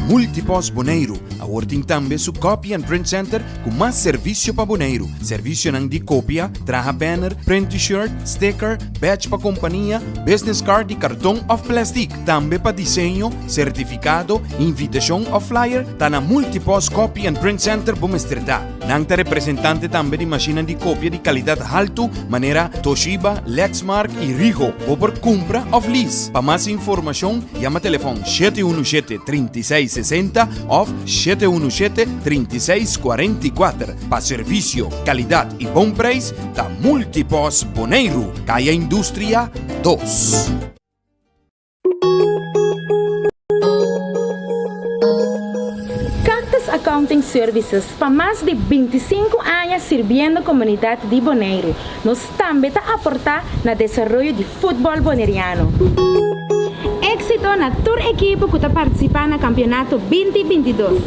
Multipost Boneiru awor tin tambe su Copy and Print Center ku mas servisio pa Boneiru. Servisionan di kopia, traha banner, print T-shirt, sticker, badge pa kompania, business card di karton òf plèstik. Tambe pa diseño, sertifikado, invitashon òf flyer, ta na Multipost Copy and Print Center bo mester ta. Nan ta representante tambe di mashinnan di kopia di kalidat haltu manera Toshiba, Lexmark i Rigo. Bo por kumpra òf lease. Pa mas informashon yama telefòn 717 36 60 òf 717 36 44. Pa servisio, kalidat i bon preis ta Multipost Boneiru, Kaya Industria 2. Cactus Accounting Services pa mas di 25 aña sirbiendo komunidat di Boneiru. Nos tambe ta aportá na desaroyo di futbòl boneriano. Éksito na tur ekipo ku ta partisipá na kampionato 2022.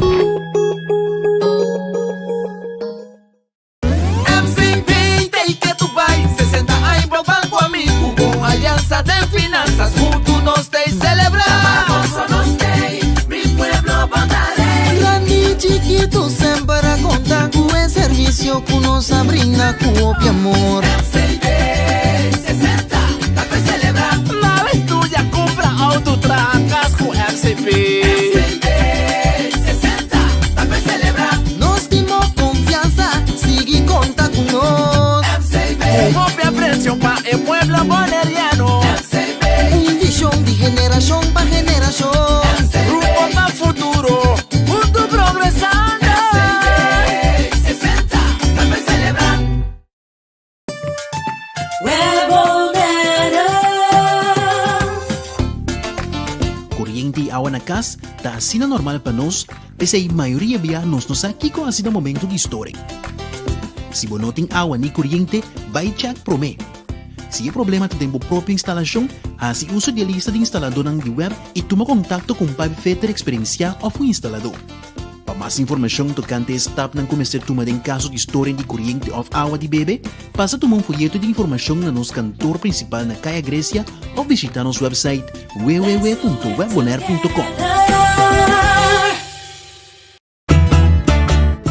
MCB take to bai 60 aña bo banco amigo Bon alianza den finanzas Hunto nos tei celebra Pa nos tei, mi pueblo botarei Grandi chikito semper a conta cu e servicio cu nos a brinda cu hopi amor. MCB 60, ta pa celebra. Na tuya compra auto tracas cu MCB. MCB 60, ta pa celebra. Nos tin confianza, sigui conta cu nos. MCB. Cu aprecio pa e pueblo boneriano. MCB. Un vision di generacion pa generacion. Rumbo pa futuro, hunto progresando. MCB 60, ta pa celebra. Web Bonaire. Koriente i awa na kas ta asina normal pa nos, p'esei mayoria bia nos no sa kiko hasi na momento di storing. Si bo no tin awa ni koriente, bai check promé. Si e problema ta den bo propio instalashon, hasi uso di e lista di instaladónan di web i tuma kontakto ku un pipefitter eksperensiá òf un instaladó. Pa mas informashon tokante e stapnan ku mester tuma den kaso di storing di koriente òf awa di bebe, pasa tuma un foyeto di informashon na nos kantor prinsipal na Kaya Grecia òf bishitá nos website www.webbonaire.com.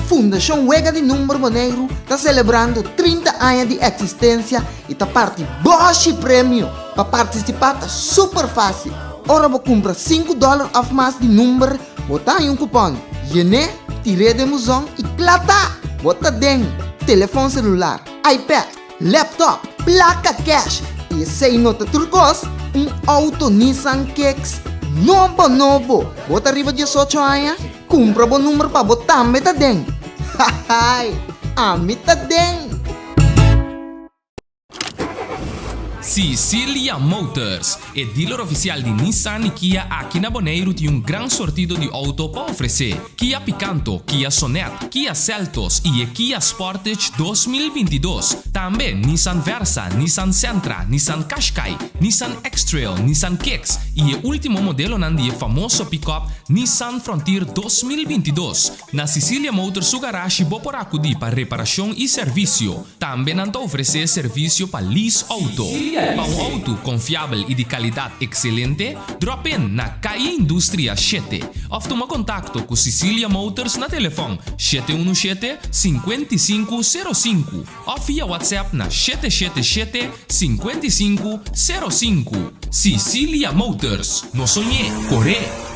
Fundashon Wega di Number Boneiru ta selebrando 30 aña di eksistensia i ta parti boshi premio. Pa partisipá ta super fásil. Ora bo kumpra 5 dòler òf mas di number, bo ta haña un kupòn. Yen'é, tir'é den buzon i kla ta! Bo ta den telefòn selular, iPad, laptop, plaka cash i esei no ta tur kos, un outo Nissan Kicks nobo nobo. Bo ta riba 18 aña? Kumpra bo number pa bo tambe ta den. Hahaai, ami ta den! Cecilia Motors, e dealer ofisial di Nissan i Kia aki na Boneiru tin un gran sortido di outo pa ofresé. Kia Picanto, Kia Sonet, Kia Seltos i e Kia Sportage 2022. Tambe Nissan Versa, Nissan Sentra, Nissan Qashqai, Nissan X-Trail, Nissan Kicks i e último modelonan di e famoso pick-up Nissan Frontier 2022. Na Cecilia Motors su garage bo por akudí pa reparashon i servisio. Tambe nan ta ofresé servisio pa lease outo. Pa un outo konfiabel i di kalidat ekselente, drop in na Kaya Industria 7 òf tuma kontakto ku Cecilia Motors na telefòn 717 5505 òf via WhatsApp na 777 5505. Cecilia Motors, no soñ'é, kor'é!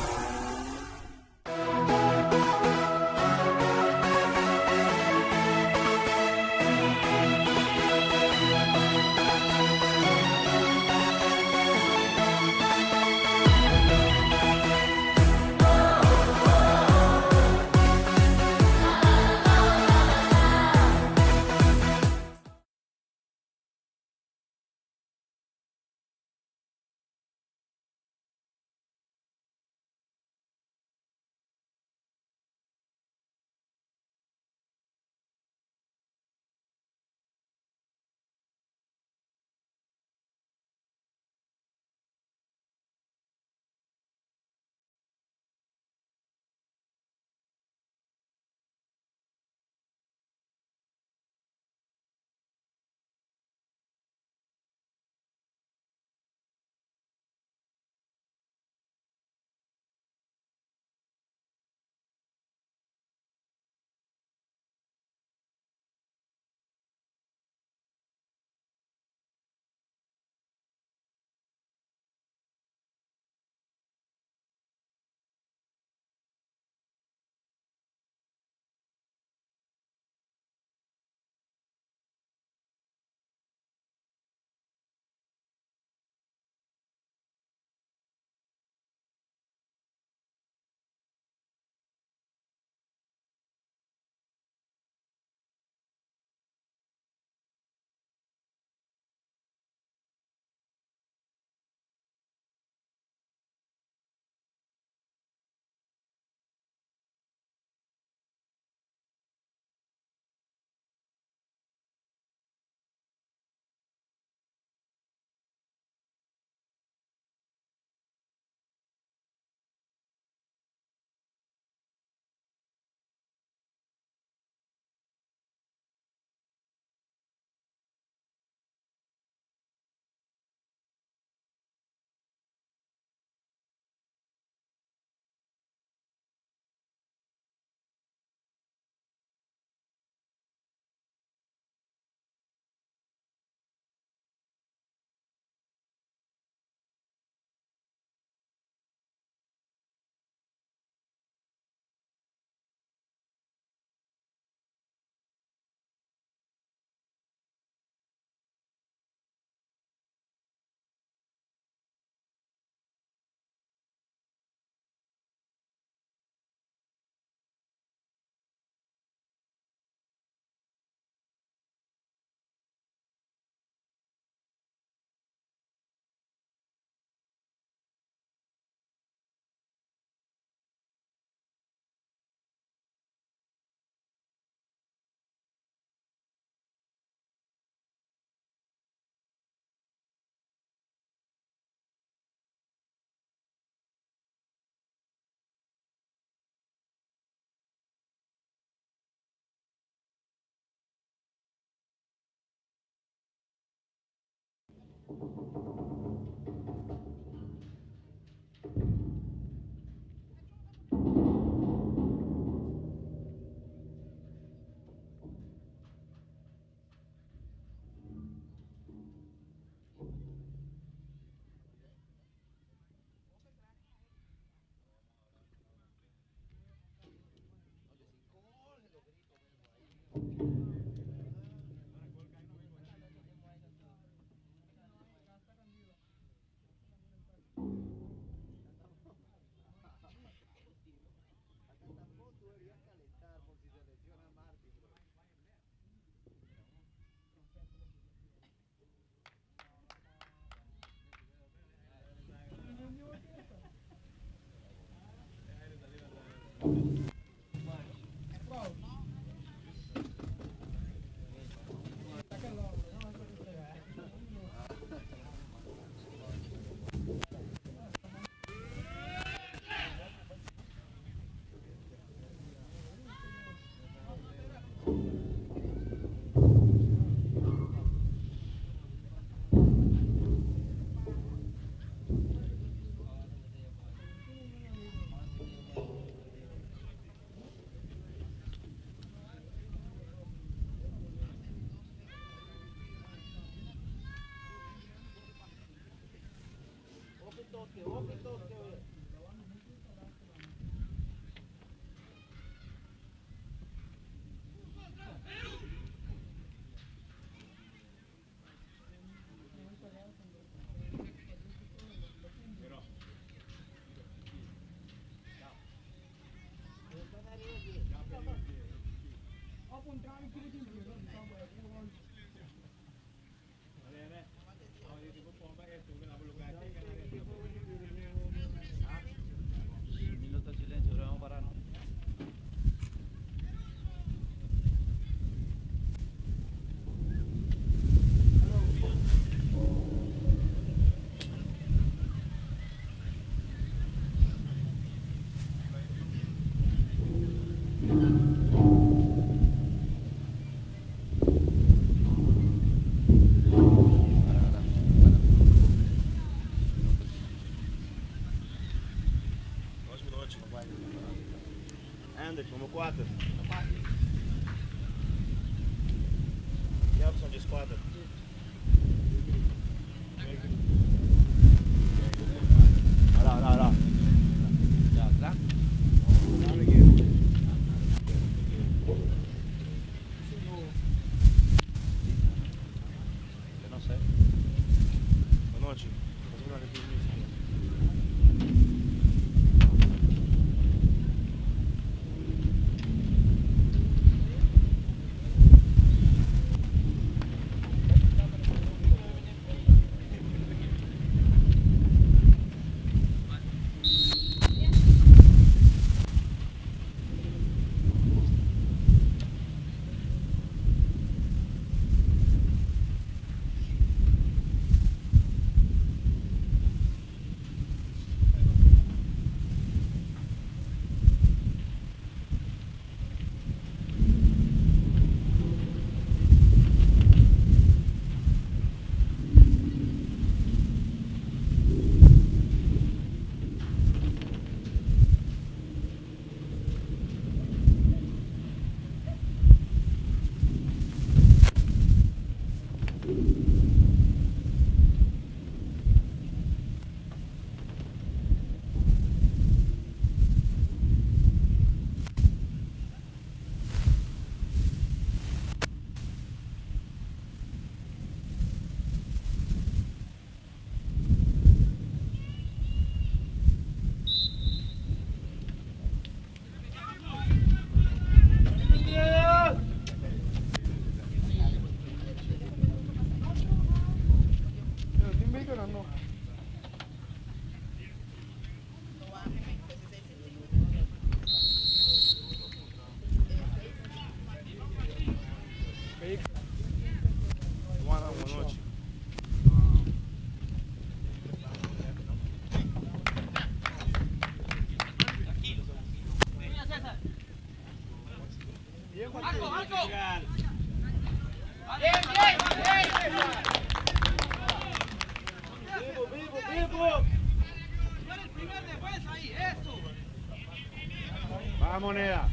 Otra moneda.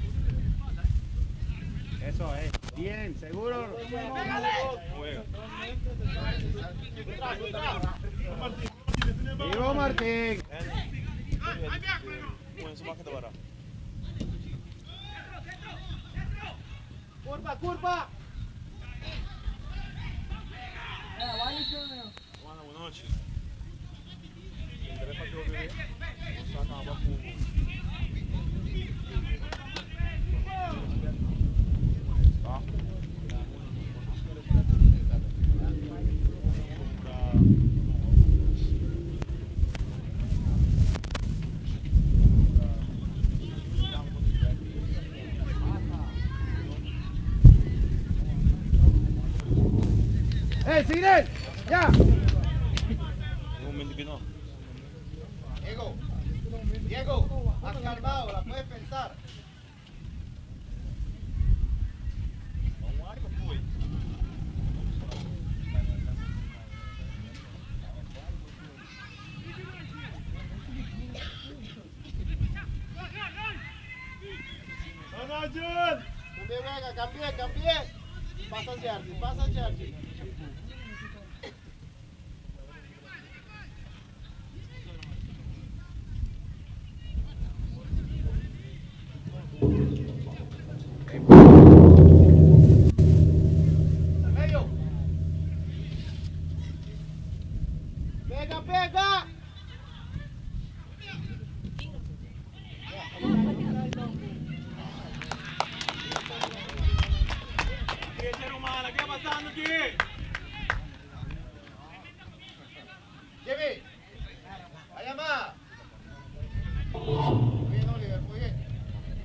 Eso es. Bien, seguro. Vivo Martín. Curva, curva. ¡Eh, Sigren! ¡Ya! Diego, Diego, más calmado, la puedes pensar. Cambie, venga, cambie, cambie. Pasa Jersey, pasa Jersey. Medio. Pega, pega. Jimmy, vaya más. Muy bien, Oliver, muy bien.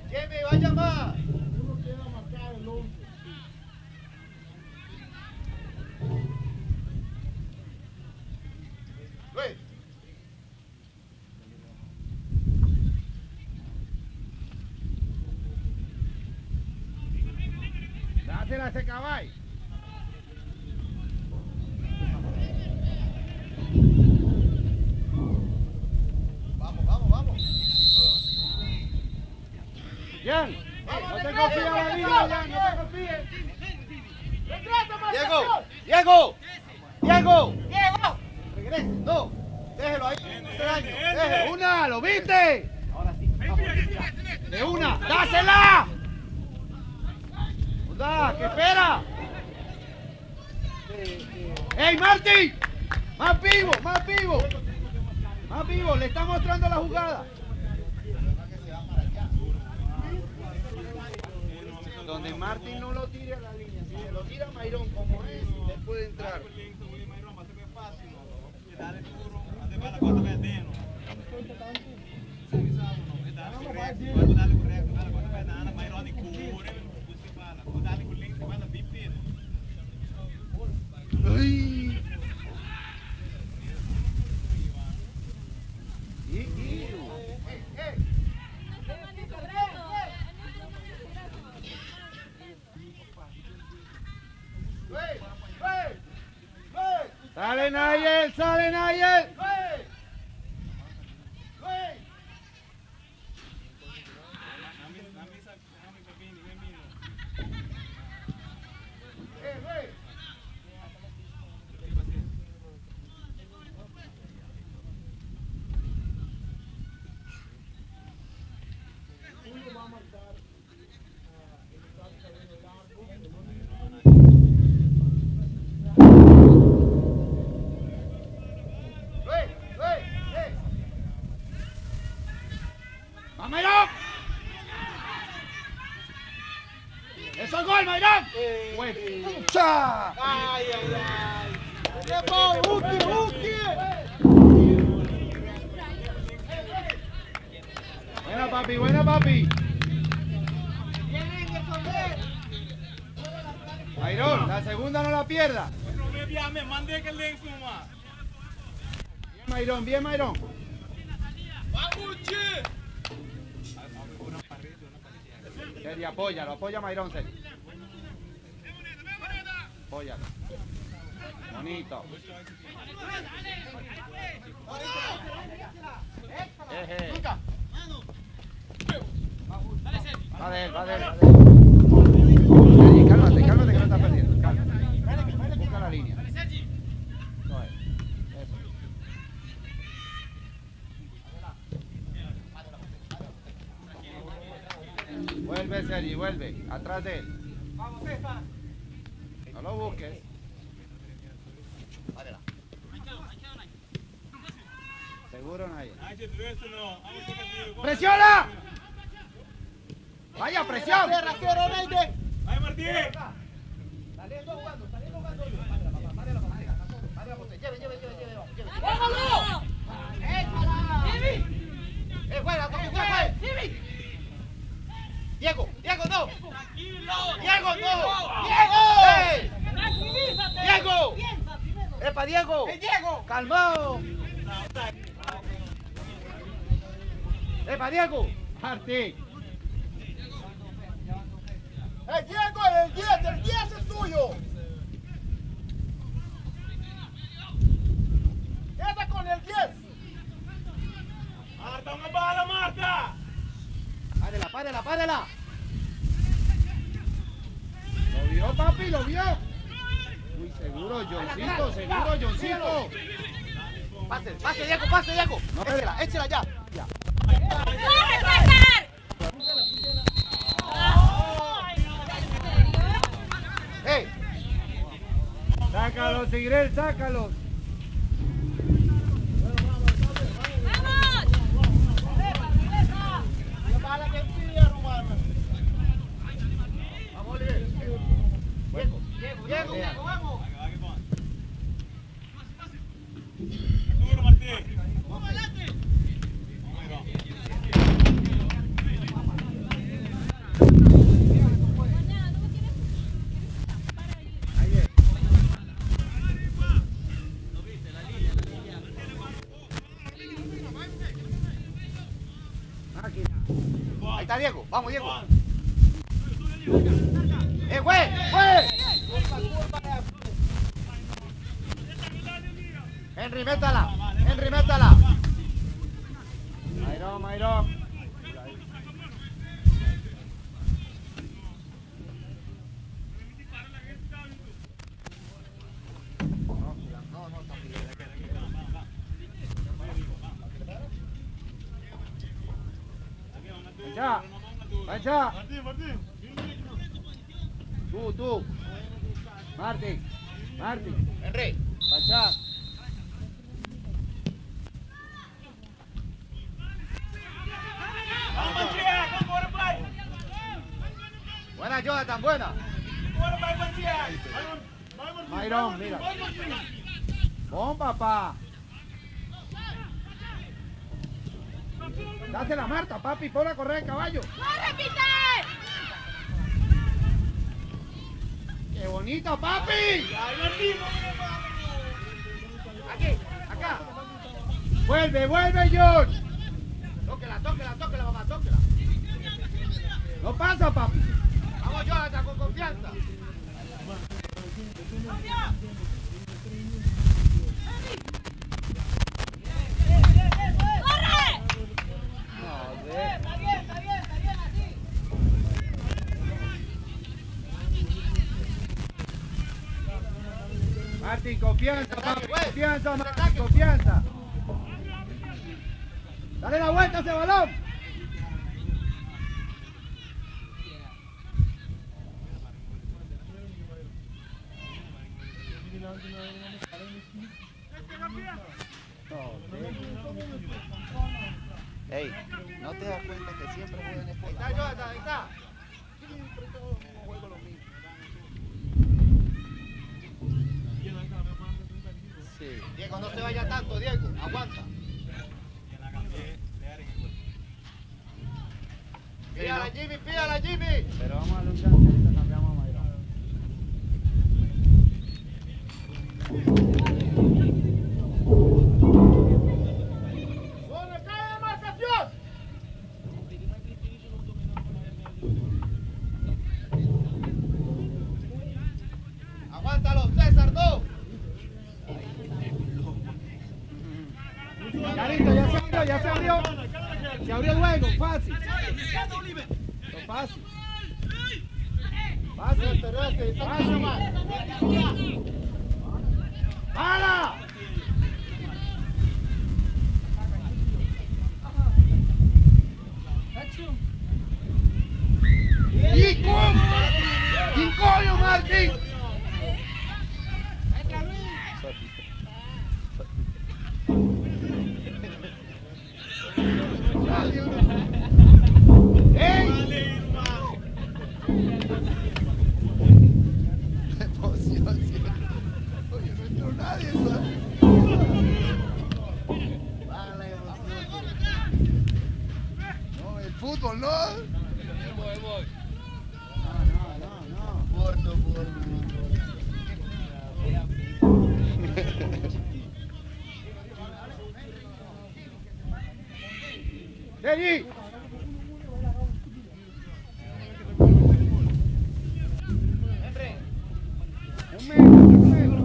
Jimmy, vaya más. Luis. Dásela a ese caballo. Vamos, vamos, vamos. Jan, no te confíes a la línea, Jan, no te confíes. Diego, Diego, Diego, Diego. Regrese, no. Déjelo ahí, no hace daño. Déjelo. Una, ¿lo viste? Ahora sí. De una, dásela. Onda, ¿qué espera? ¡Ey, Martín! ¡Más vivo, más vivo! Más vivo, le está mostrando la jugada. Donde Martín no lo tire a la línea, si se lo tira a Mayrón como es, él puede entrar. ¡Ay! Y, Luis, Luis, Luis. ¡Sale Nayel! ¡Sale Nayel! Luis. Luis. Luis. Luis, Luis, hey. ¡Va, Mayrón! ¡Eso es gol, Mayrón! ¡Pucha! Ay, ay, ay. Tiempo, busque, busque. Buena, papi, buena, papi. Mayrón, la segunda no la pierda. Bien, Mayrón, bien, Mayrón. Seri, apóyalo, apoya a Mayrón, Seri. Apóyalo. Bonito. Eje. de él, va de él, va de él. Sergi, cálmate, cálmate que no estás perdiendo. Cálmate. Busca la línea. Eso es. Eso. Vuelve, Sergi, vuelve. Atrás de él. No lo busques. Seguro nadie. ¡Presiona! ¡Vaya presión! Diego, Diego, no. Diego, no. Diego. ¡Ey! Diego. ¡Epa, Diego! Diego! ¡Calmado! ¡Epa, Diego! ¡Martín! ¡El Diego, el 10, el 10 es tuyo! ¡Queda con el 10! Marta, una bala, Marta! ¡Párela, párela, párela! Lo vio, papi, lo vio. Uy, seguro, Johncito, seguro, Johncito. Pase, pase, Diego, pase, Diego. Échela, échela ya. ¡Corre, César! ¡Ey! Sácalo, Sigrel, sácalo. Diego, Diego, Diego, vamos. Duro, Martín. Ahí está Diego, vamos Diego. ¡Eh, güey! ¡Güey! Henry, métala. Henry, métala. Mayrón, Mayrón. Ya, vaya. Tú, tú. Martín, Martín. Henry. Pachá. Vamos, Chia, corre, pai. Buena, Jonathan, buena. Corre, pai, Chia. Mayrón, mira. Bon, papá. Dásela a Marta, papi, ponla a correr el caballo. ¡Corre, Peter! ¡Qué bonito, papi! Aquí, acá. Vuelve, vuelve, John. Tóquela, tóquela, tóquela, papá, tóquela. No pasa, papi. Vamos, Jonathan, con confianza. ¡Corre! Martín, confianza, papi. Confianza, Martín, confianza. Dale la vuelta a ese balón. Ey, ¿no te das cuenta que siempre juegan Ahí está, Jonathan, ahí está. Siempre todos los mismos juego lo mismo. Sí. Diego, no se vaya tanto, Diego. Aguanta. Pídala, Jimmy, pídala, Jimmy. Pero vamos a darle un chance, ahorita cambiamos a Mayrón. ¡Corre, cae de marcación! Aguántalo, César, no. Ya listo, ya se abrió, ya se abrió. Se abrió el juego, fácil. Fácil. Fácil. Fácil. ¡Para! ¡Y coño, Martín! ¡Ey! Emoción, sí. Oye, no entró nadie, ¿sabes? Ah, la emoción. No, el fútbol, ¿no? No, no, no, no. Porto, porto. ¡Jenny! Un metro, un metro.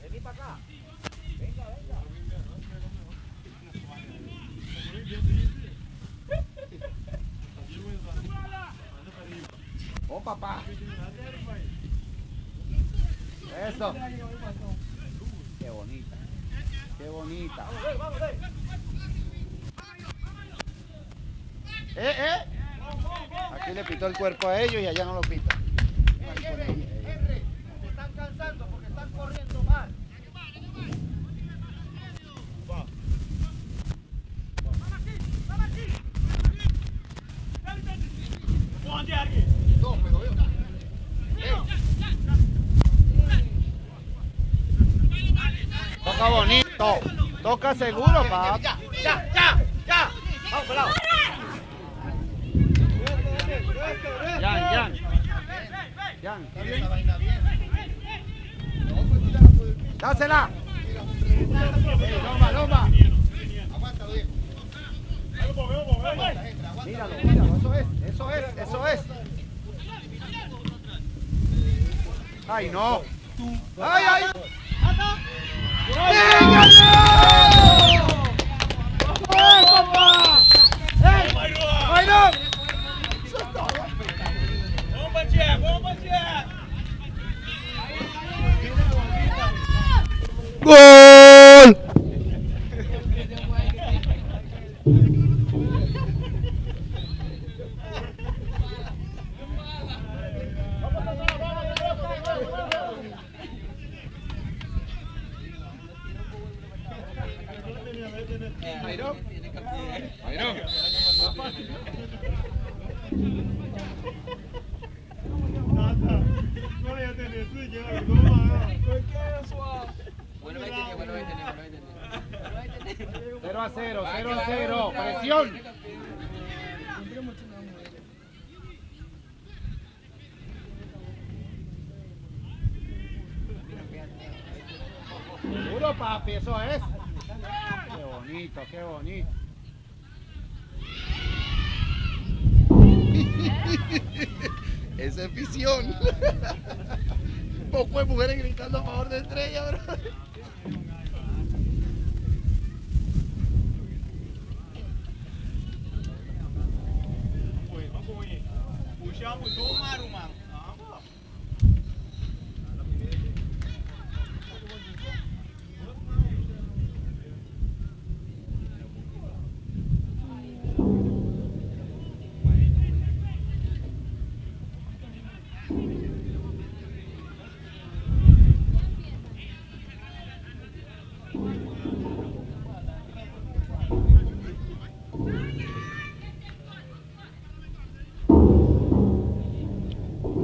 Vení para acá. Venga, venga. Oh, papá. Eso. Qué bonita. Qué bonita. Eh, eh. Aquí le pitó el cuerpo a ellos y allá no lo pita. Henry, se están cansando porque están corriendo mal. Toca bonito. Toca seguro, papá. Ya, ya, ya, ya. Vamos, pelado. Jan, Jan. Jan, ¿está bien? Dásela. Loma, loma. Míralo, míralo, eso es, eso es, eso es. Ay, no. Ay, ay. ¡Véngalo! ¡Ay, papá! ¡Ey! ¡Byron! ¡Gol! Cero a 0, 0 a 0, presión. Duro, papi, eso es. Qué bonito, qué bonito. Esa es visión. Poco de mujeres gritando a favor de Estrella, bro.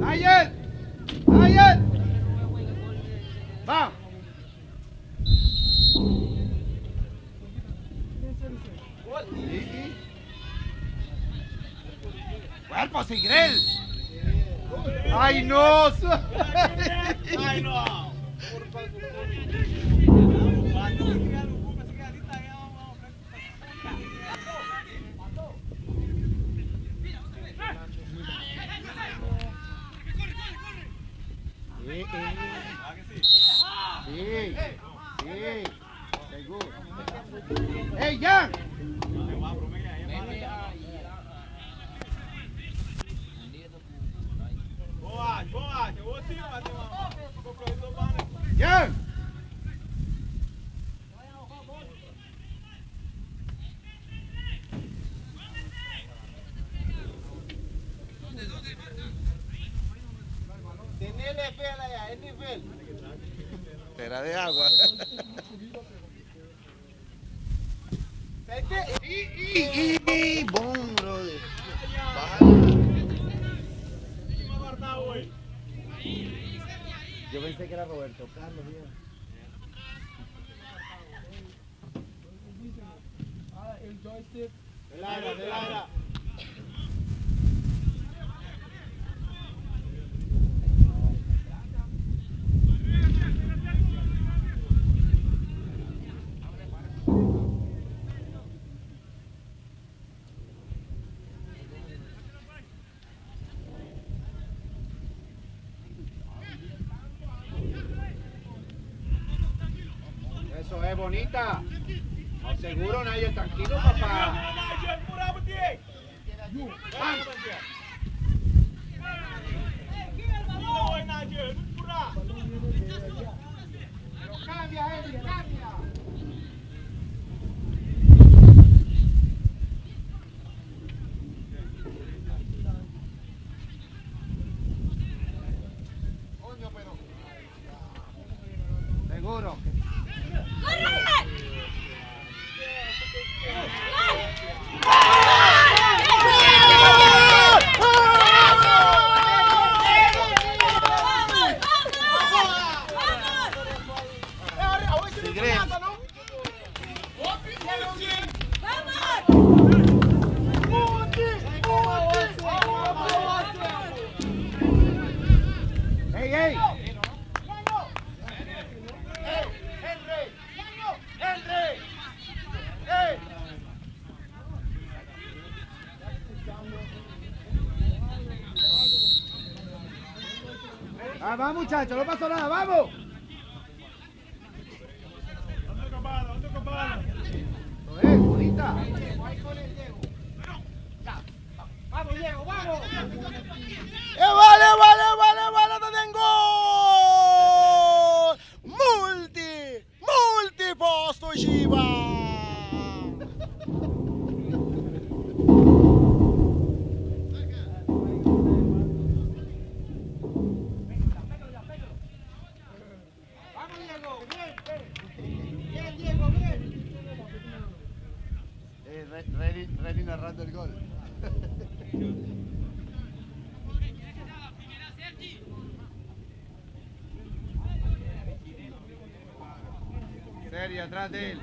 ¡Ayer! ¡Ayer! ¡Va! ¡Cuerpo, Sigrel! ¡Ay, no! ¡Ay, no! Sí, sí, sí, seguro. ¡Ey, Jan! Jan! Será de agua. Y, bon, brother. Yo pensé que era Roberto Carlos, viejo. El joystick. Del aire, del aire. Eso es bonita. No, seguro, Nigel, tranquilo, papá. Vamos. Pero cambia, Eddie, cambia. Coño, pero. Seguro. ¡Ey, ey! ¡Henry! ¡Henry! ¡Ey! Ah, va muchachos, no pasó nada, vamos. Eso es, bonita. Vamos, Diego, vamos. Vale, vale, vale, vale, te tengo! Multi, multiposto Giba! Vamos, Diego, bien. Bien, Diego, bien. Ready, ready narrando el gol. Serio, atrás de él.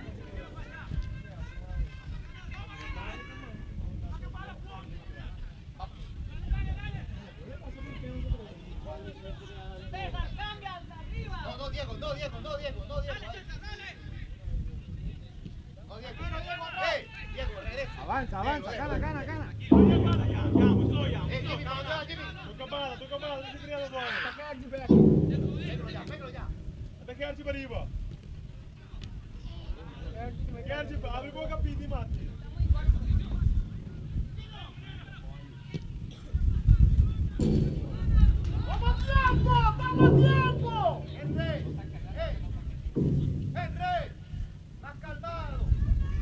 No, no, Diego, no, Diego, no, Diego, no, Diego. No, Diego. ¡Ey! Diego, regresa. Avanza, avanza, gana, gana, gana. ¡Ey, Jimmy, para atrás, Jimmy! Pégalo ya, pégalo ya. ¡Henry! ¡Ey! ¡Henry! ¡Más calmado!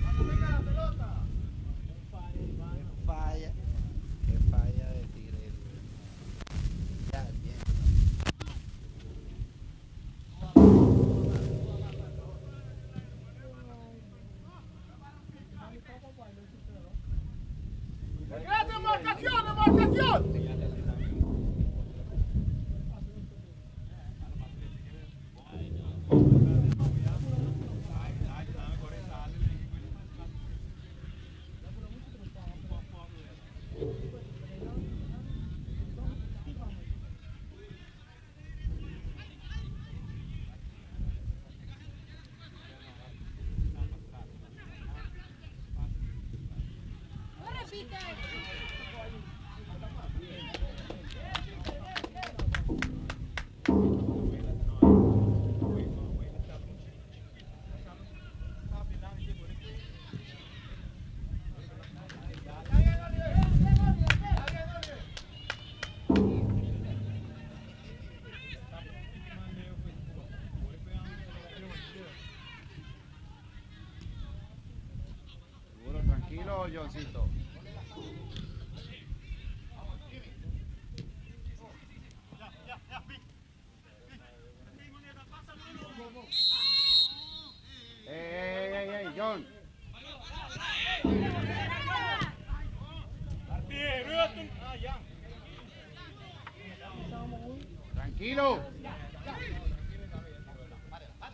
Cuando tenga la pelota. Qué falla. Qué falla de Tigre. Ya, bien. ¡Regresa, marcación, marcación! Peter! Johncito. Ey, ey, ey, ey, John. Tranquilo.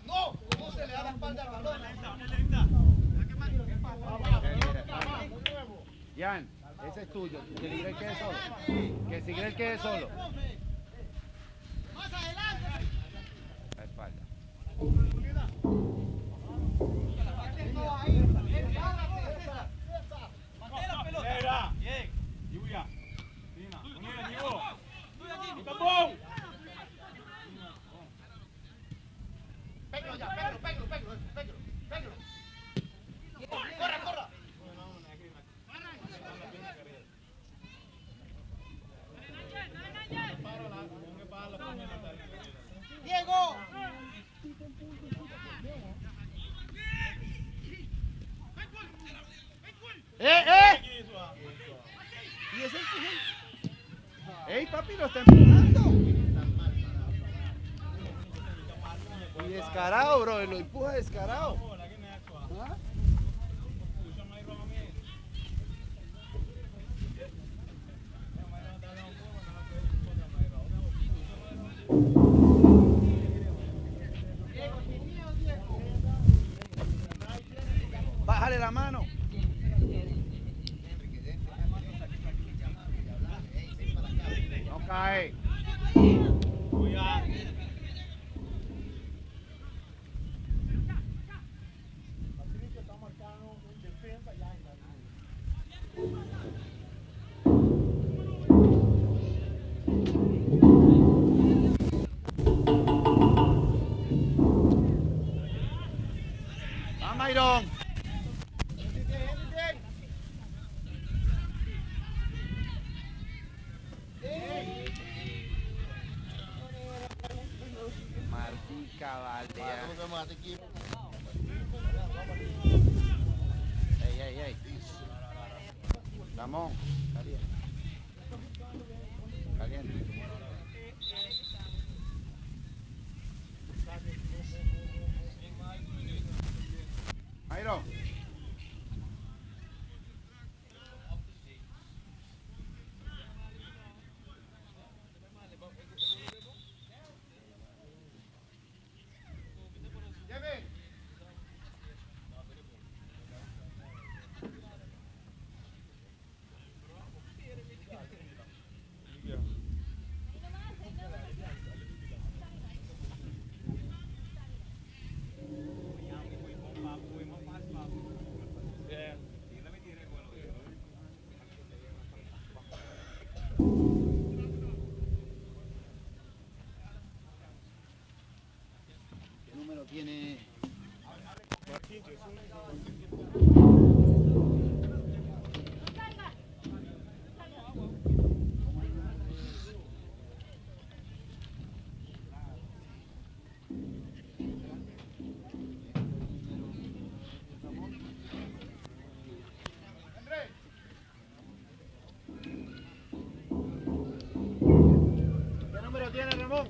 No, no se le da la espalda al balón. Jan, ese es tuyo. Que Sigrel quede solo. Que Sigrel quede solo. Más adelante. La espalda. Pégalo ya, pégalo, pégalo, pégalo, pégalo, pégalo. Corra, corra. Diego. ¡Eh, eh! ¿Y ese empujón? ¡Ey, papi, lo está empujando! Y descarado, bro, lo empuja descarado. ¿Ah? Bájale la mano. No cae. Va, Myron. Martica, vale. Ey, ey, ey. Ramón, caliente. Caliente. Myron. ¿Qué número tiene? ¿Qué número tiene Ramón?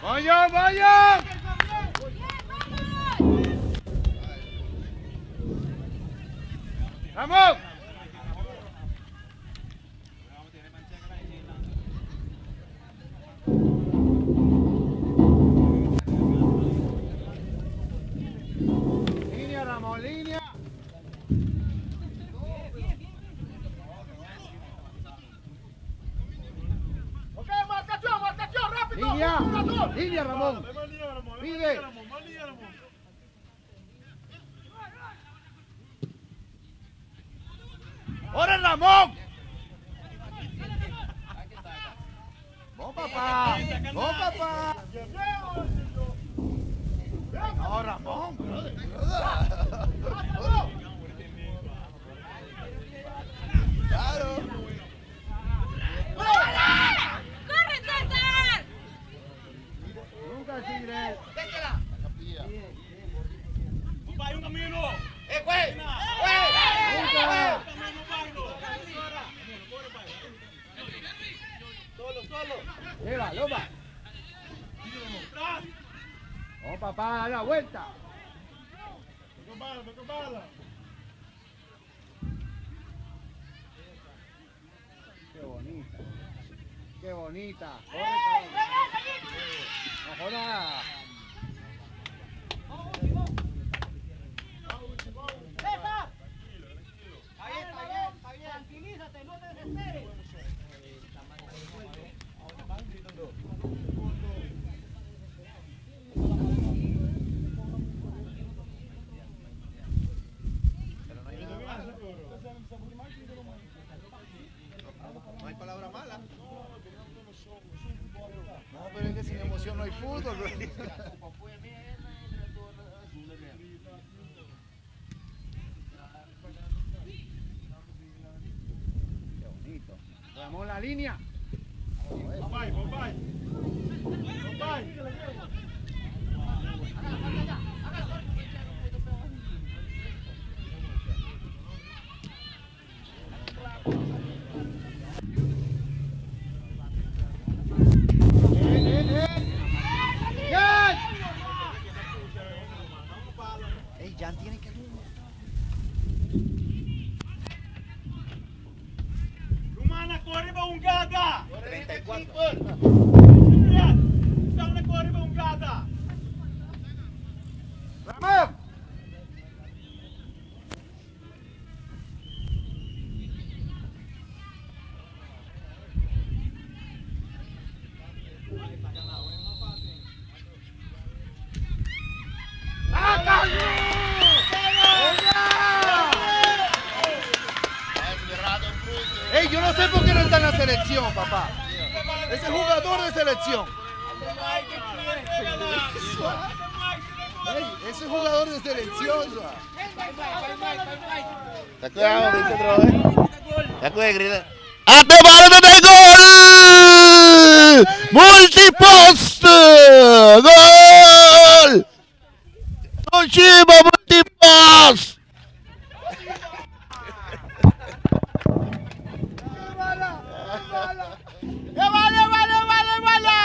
¡Vaya, vaya! ¡Vamos! Línea, Ramón, línea. Línea, línea, Ramón. Pide. ¡Ora, Ramón! ¡Vos, papá! ¡Vos, papá! No, Ramón, brother. Claro. ¡Corre, César! Nunca Sigre. Nunca. Lleva, loba. Oh, papá, da la vuelta. Qué bonita. Qué bonita. Corre, caballo. No jodas. hay fútbol. Qué bonito. Ramón la línea. Bombay, Bombay. Bombay. Ey, Jan tiene que. Rumana, corre pa un gata. 34. Estamos corre pa un gata. ¡Ramón! Ey, yo no sé por qué no está en la selección, papá. Ese jugador de selección. Ey, ese jugador de selección. ¿Te acuerdas? Dice otra vez. ¿Te acuerdas, grita? ¡Ate de gol! ¡Multipost! ¡Gol! ¡Toshiba Multipost! ¡E bala, bala, bala, bala!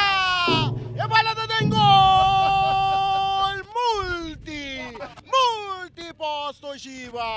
¡E bala ta den gol! Multi! Multipost Toshiba!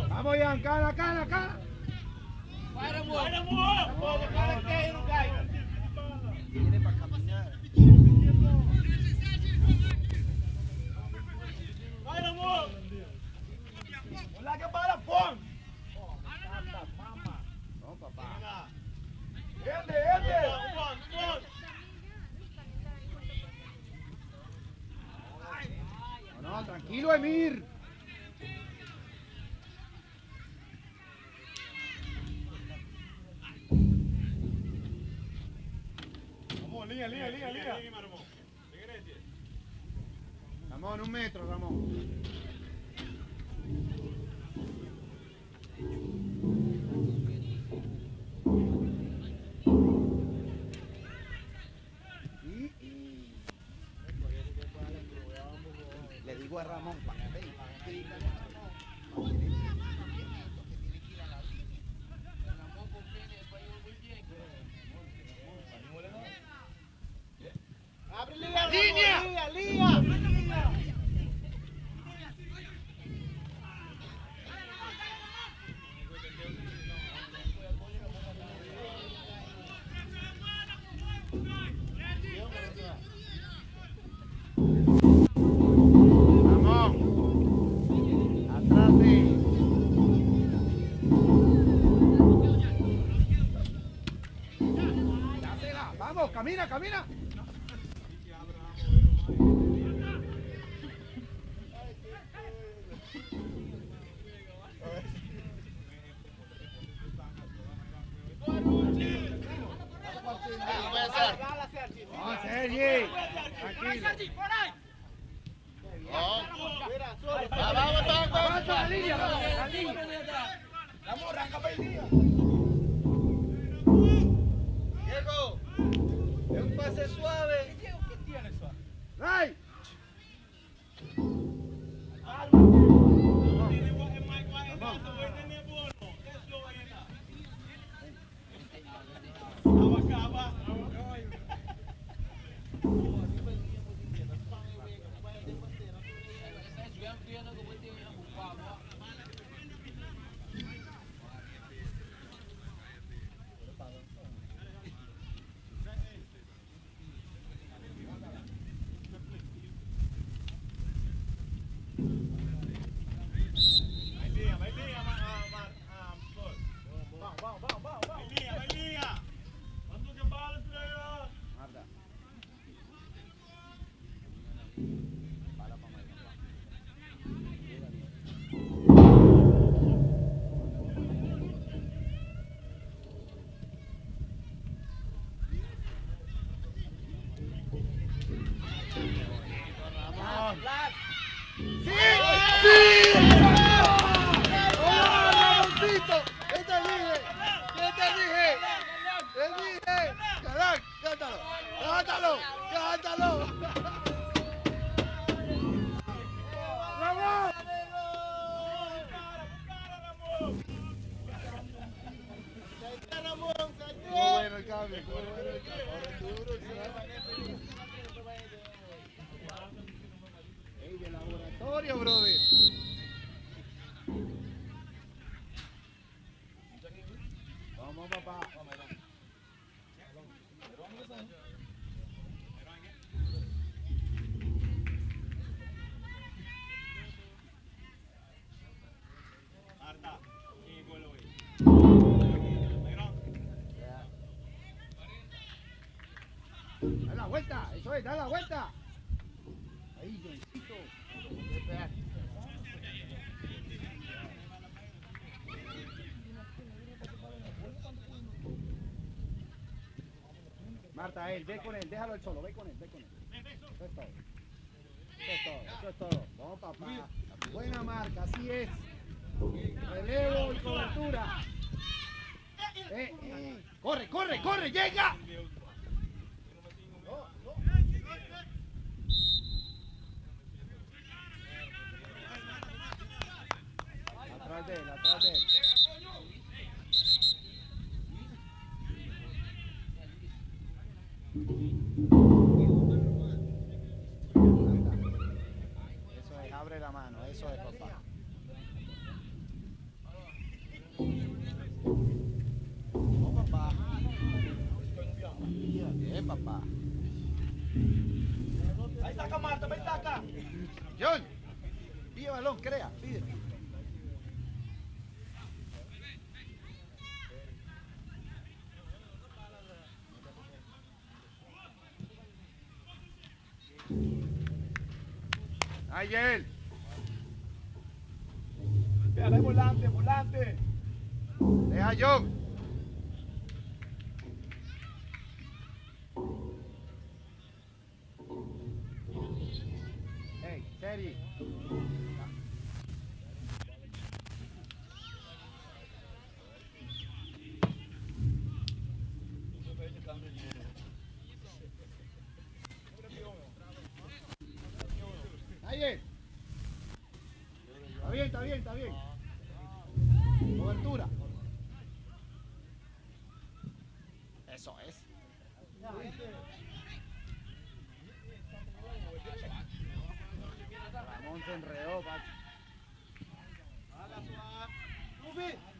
Vamos, Jan, cara, cara, cara. Viene para caminar. No, papá. No, no, tranquilo, Emir. Vamos, línea, línea, línea, línea. Ramón, un metro, Ramón. Le digo a Ramón, pa, ey, grítale a Ramón, pa que le diga que tiene que ir a la línea. ¡Línea! Ramón. Atrás de. Dásela. Vamos, camina, camina. No, Sergi. Tranquilo. Avanza la línea, Ramón, la línea. Diego, es un pase suave. ¡Ray! ¡Cántalo! ¡Cántalo! Estuvo bueno el cambio, estuvo bueno el cambio. Ahora duro, Ey, de laboratorio, brother. Vamos, papá. Da la vuelta, eso es, da la vuelta. Ahí, Johncito. Marta, él, ve con él, déjalo él solo, ve con él, ve con él. Eso es todo. Eso es todo, eso es todo. Vamos, papá. Buena marca, así es. Relevo y cobertura. Corre, corre, corre, llega. Atrás de él, atrás de él. Eso es, abre la mano, eso es, papá. Vamos, papá. Bien, papá. Ahí saca Marta, ahí saca. John, pide balón, crea, pide. Ahí él. Dale, volante, volante. Deja John. Hey, Seri. Ahí es. Está bien, está bien, está bien. Cobertura. Eso es. Ramón se enredó, Pacho.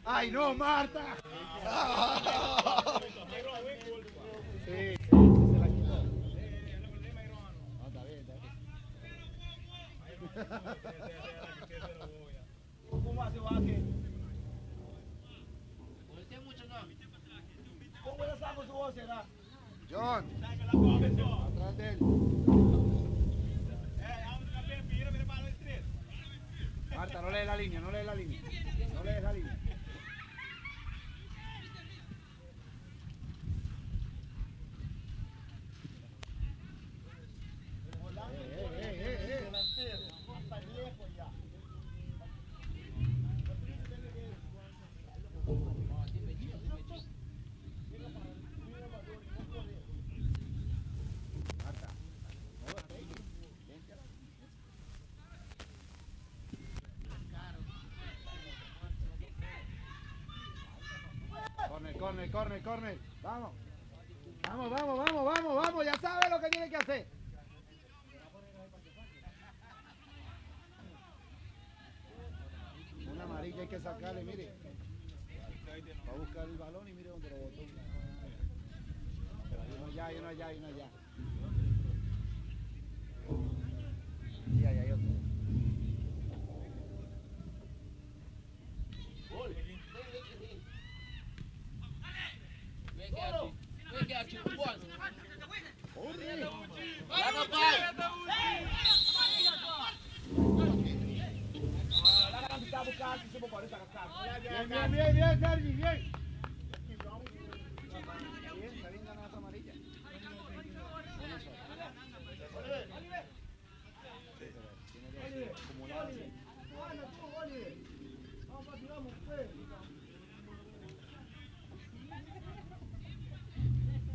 ¡Ay, no, Marta! Sí, sí, se la quitó. No, está bien, está bien. ¿Cómo hace Baque? ¿Cómo le saco su voz, será? John, atrás de él. Marta, no lees la línea, no lees la línea. No lees la línea. ¡Eh, eh, eh, eh! Marta, muévete, vente a la Corner, corner, corner, corner. Vamos. Vamos, vamos, vamos, vamos, vamos. Ya sabe lo que tiene que hacer. Una amarilla hay que sacarle, mire. Va a buscar el balón y mire dónde lo botó. Pero hay uno allá, hay uno allá, hay uno allá. Sí, ahí hay otro. Bien, bien, bien, bien, Sergi, bien. Bien, está bien ganada esa amarilla. Una sola. Sí, pero tiene dos acumuladas. sí.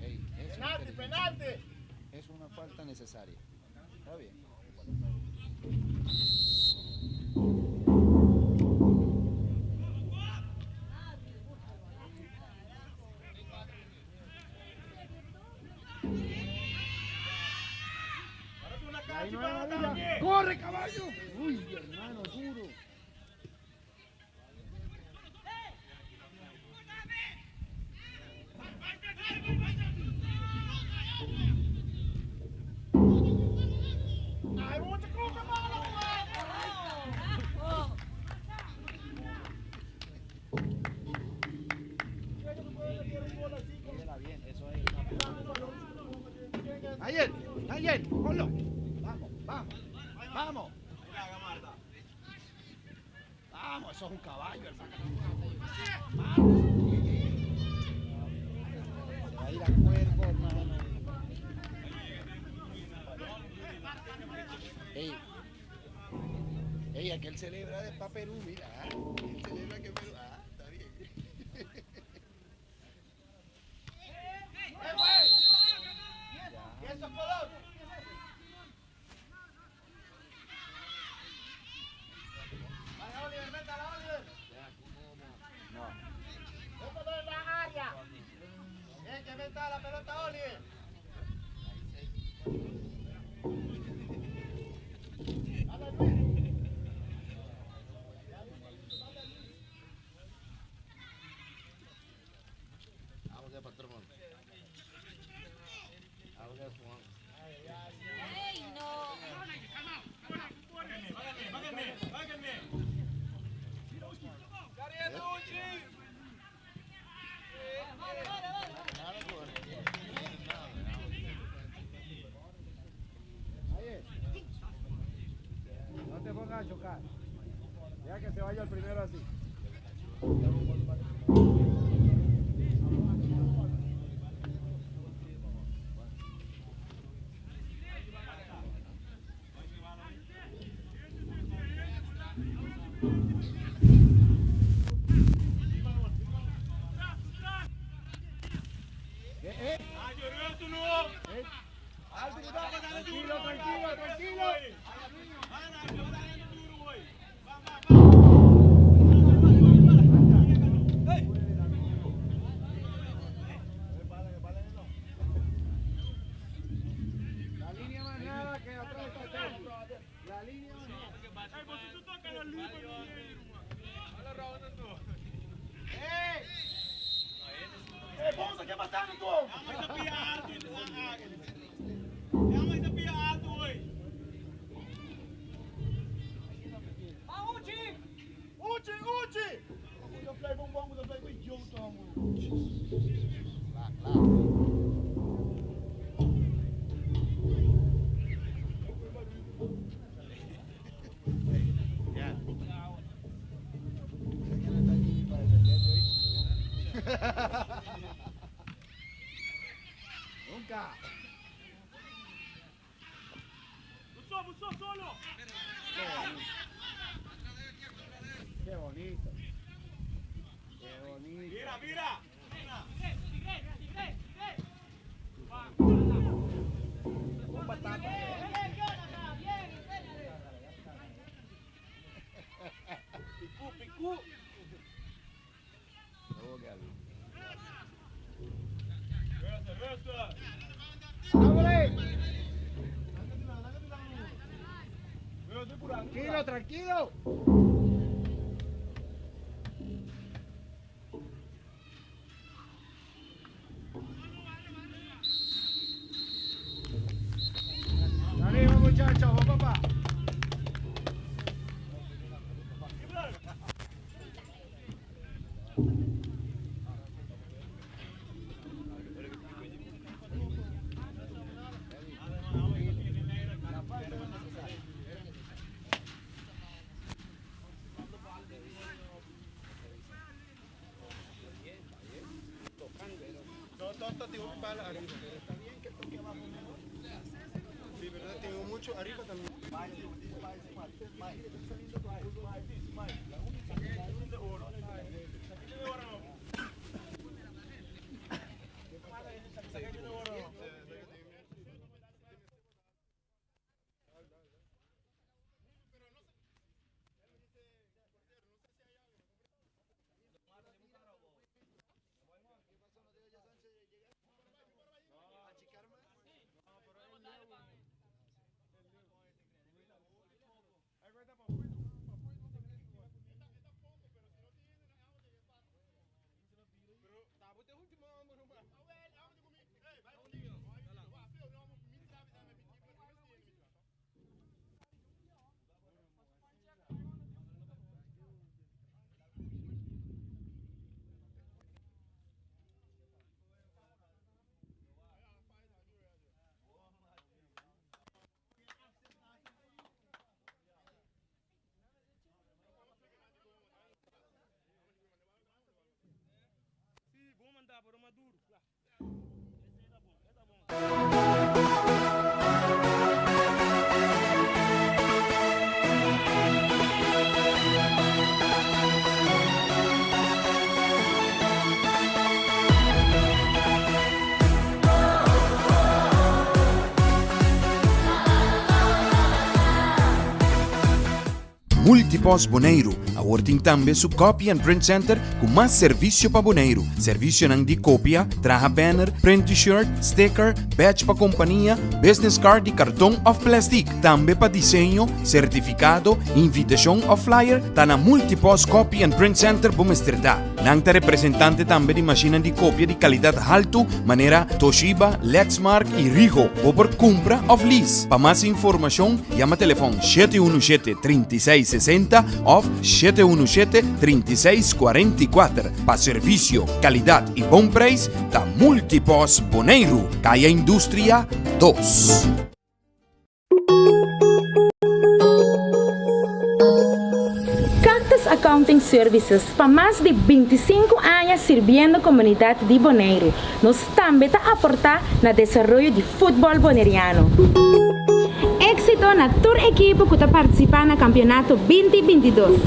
Ey, eso es Penalti, inteligente. penalti. Eso falta necesaria. Está bien. ¡Corre, caballo! Uy, hermano, duro. Ayer, ayer, ponlo. Vamos, vamos, vamos. Vamos, eso es un caballo, hermano. Se va a ir a cuerpo, hermano. Ey, ey, aquel celebra de pa' Perú, mira. ah. Él celebra que Perú. Ah, está bien. ¡Eso es color! ¡Vaya, Oliver, métala, Oliver! No. ¡Métalo en la área! ¡Bien, que meta la pelota, Oliver! Dale, Luis. Vamos a patrón. Vamos a fumar. ¡Ey, no! Ahí es. No te pongas a chocar. Deja que se vaya el primero así. ¿Eh, eh? ¿Eh? Tranquilo, tranquilo, tranquilo. La línea más nada que atrás está Sergio. La línea más nada. ¡Uchi, Uchi! Ya. ¿Quién está allí para defenderte hoy? Nunca. Qué bonito. Qué bonito. Mira, mira. Un batata. Picú, picú. Luego que algo. ¡Ábrele! Tranquilo, tranquilo. Salimos, muchachos, vamos, papá. La falta era necesaria. Era necesaria. Está bien que toque abajo mejor. Sí, pero tengo mucho arriba también. Multipost Boneiru awor tin tambe su Copy and Print Center ku mas servisio pa Boneiru. Servisionan di kopia, traha banner, print t-shirt, sticker, badge pa kompania, business card di karton òf plèstik. Tambe pa diseño, sertifikado, invitashon òf flyer, ta na Multipost Copy and Print Center bo mester ta. Nan ta representante tambe di mashinnan di kopia di kalidat haltu manera Toshiba, Lexmark i Ricoh. Bo por kumpra òf lease. Pa mas informashon yama telefòn 717 36 60 òf 717 36 44. Pa servisio, kalidat i bon preis ta Multipost Boneiru, Kaya Industria dos. Cactus Accounting Services pa mas di 25 aña sirbiendo komunidat di Boneiru. Nos tambe ta aportá na desaroyo di futbòl boneriano. Éksito na tur ekipo ku ta partisipá na kampionato 2022.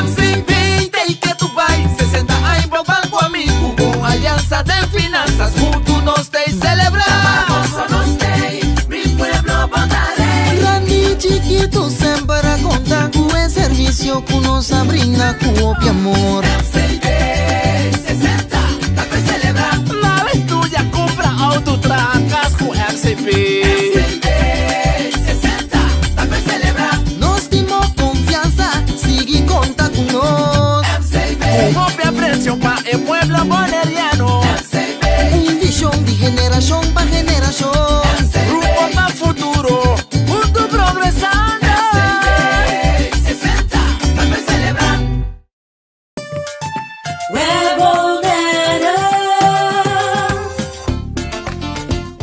MCB ta ke tu bai 60 aña bo banco amigo Con alianza den finanzas Hunto nos ta celebra Gozo nos tei, mi pueblo bo ta rey. Grandi y chikito semper a conta cu e servicio cu nos a brinda cu hopi amor. MCB 60 ta pa celebra. Nada estudia, cumpra auto, traha cas cu MCB. MCB 60 ta pa celebra. Nos tin bo confianza, sigui conta cu nos. MCB. Cu hopi aprecio pa e pueblo boneriano. MCB. Un vision di generacion pa generacion. MCB. Rumbo pa futuro, hunto progresando. MCB 60 ta pa celebra.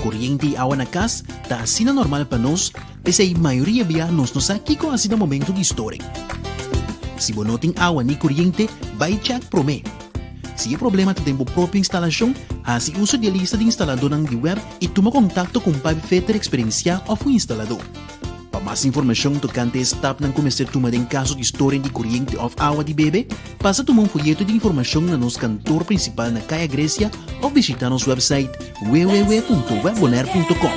Koriente i awa na kas ta asina normal pa nos, p'esei mayoria bia nos no sa kiko hasi na momento di storing. Si bo no tin awa ni koriente, bai chèk promé. Si e problema ta den bo propio instalashon, hasi uso di e lista di instaladónan di wèb i tuma kontakto ku un pipefitter eksperensiá òf un instaladó. Pa mas informashon tokante e stapnan ku mester tuma den kaso di storing di koriente òf awa di bebe, pasa tuma un foyeto di informashon na nos kantor prinsipal na Kaya Grecia òf bishitá nos wèpsait www.webbonaire.com.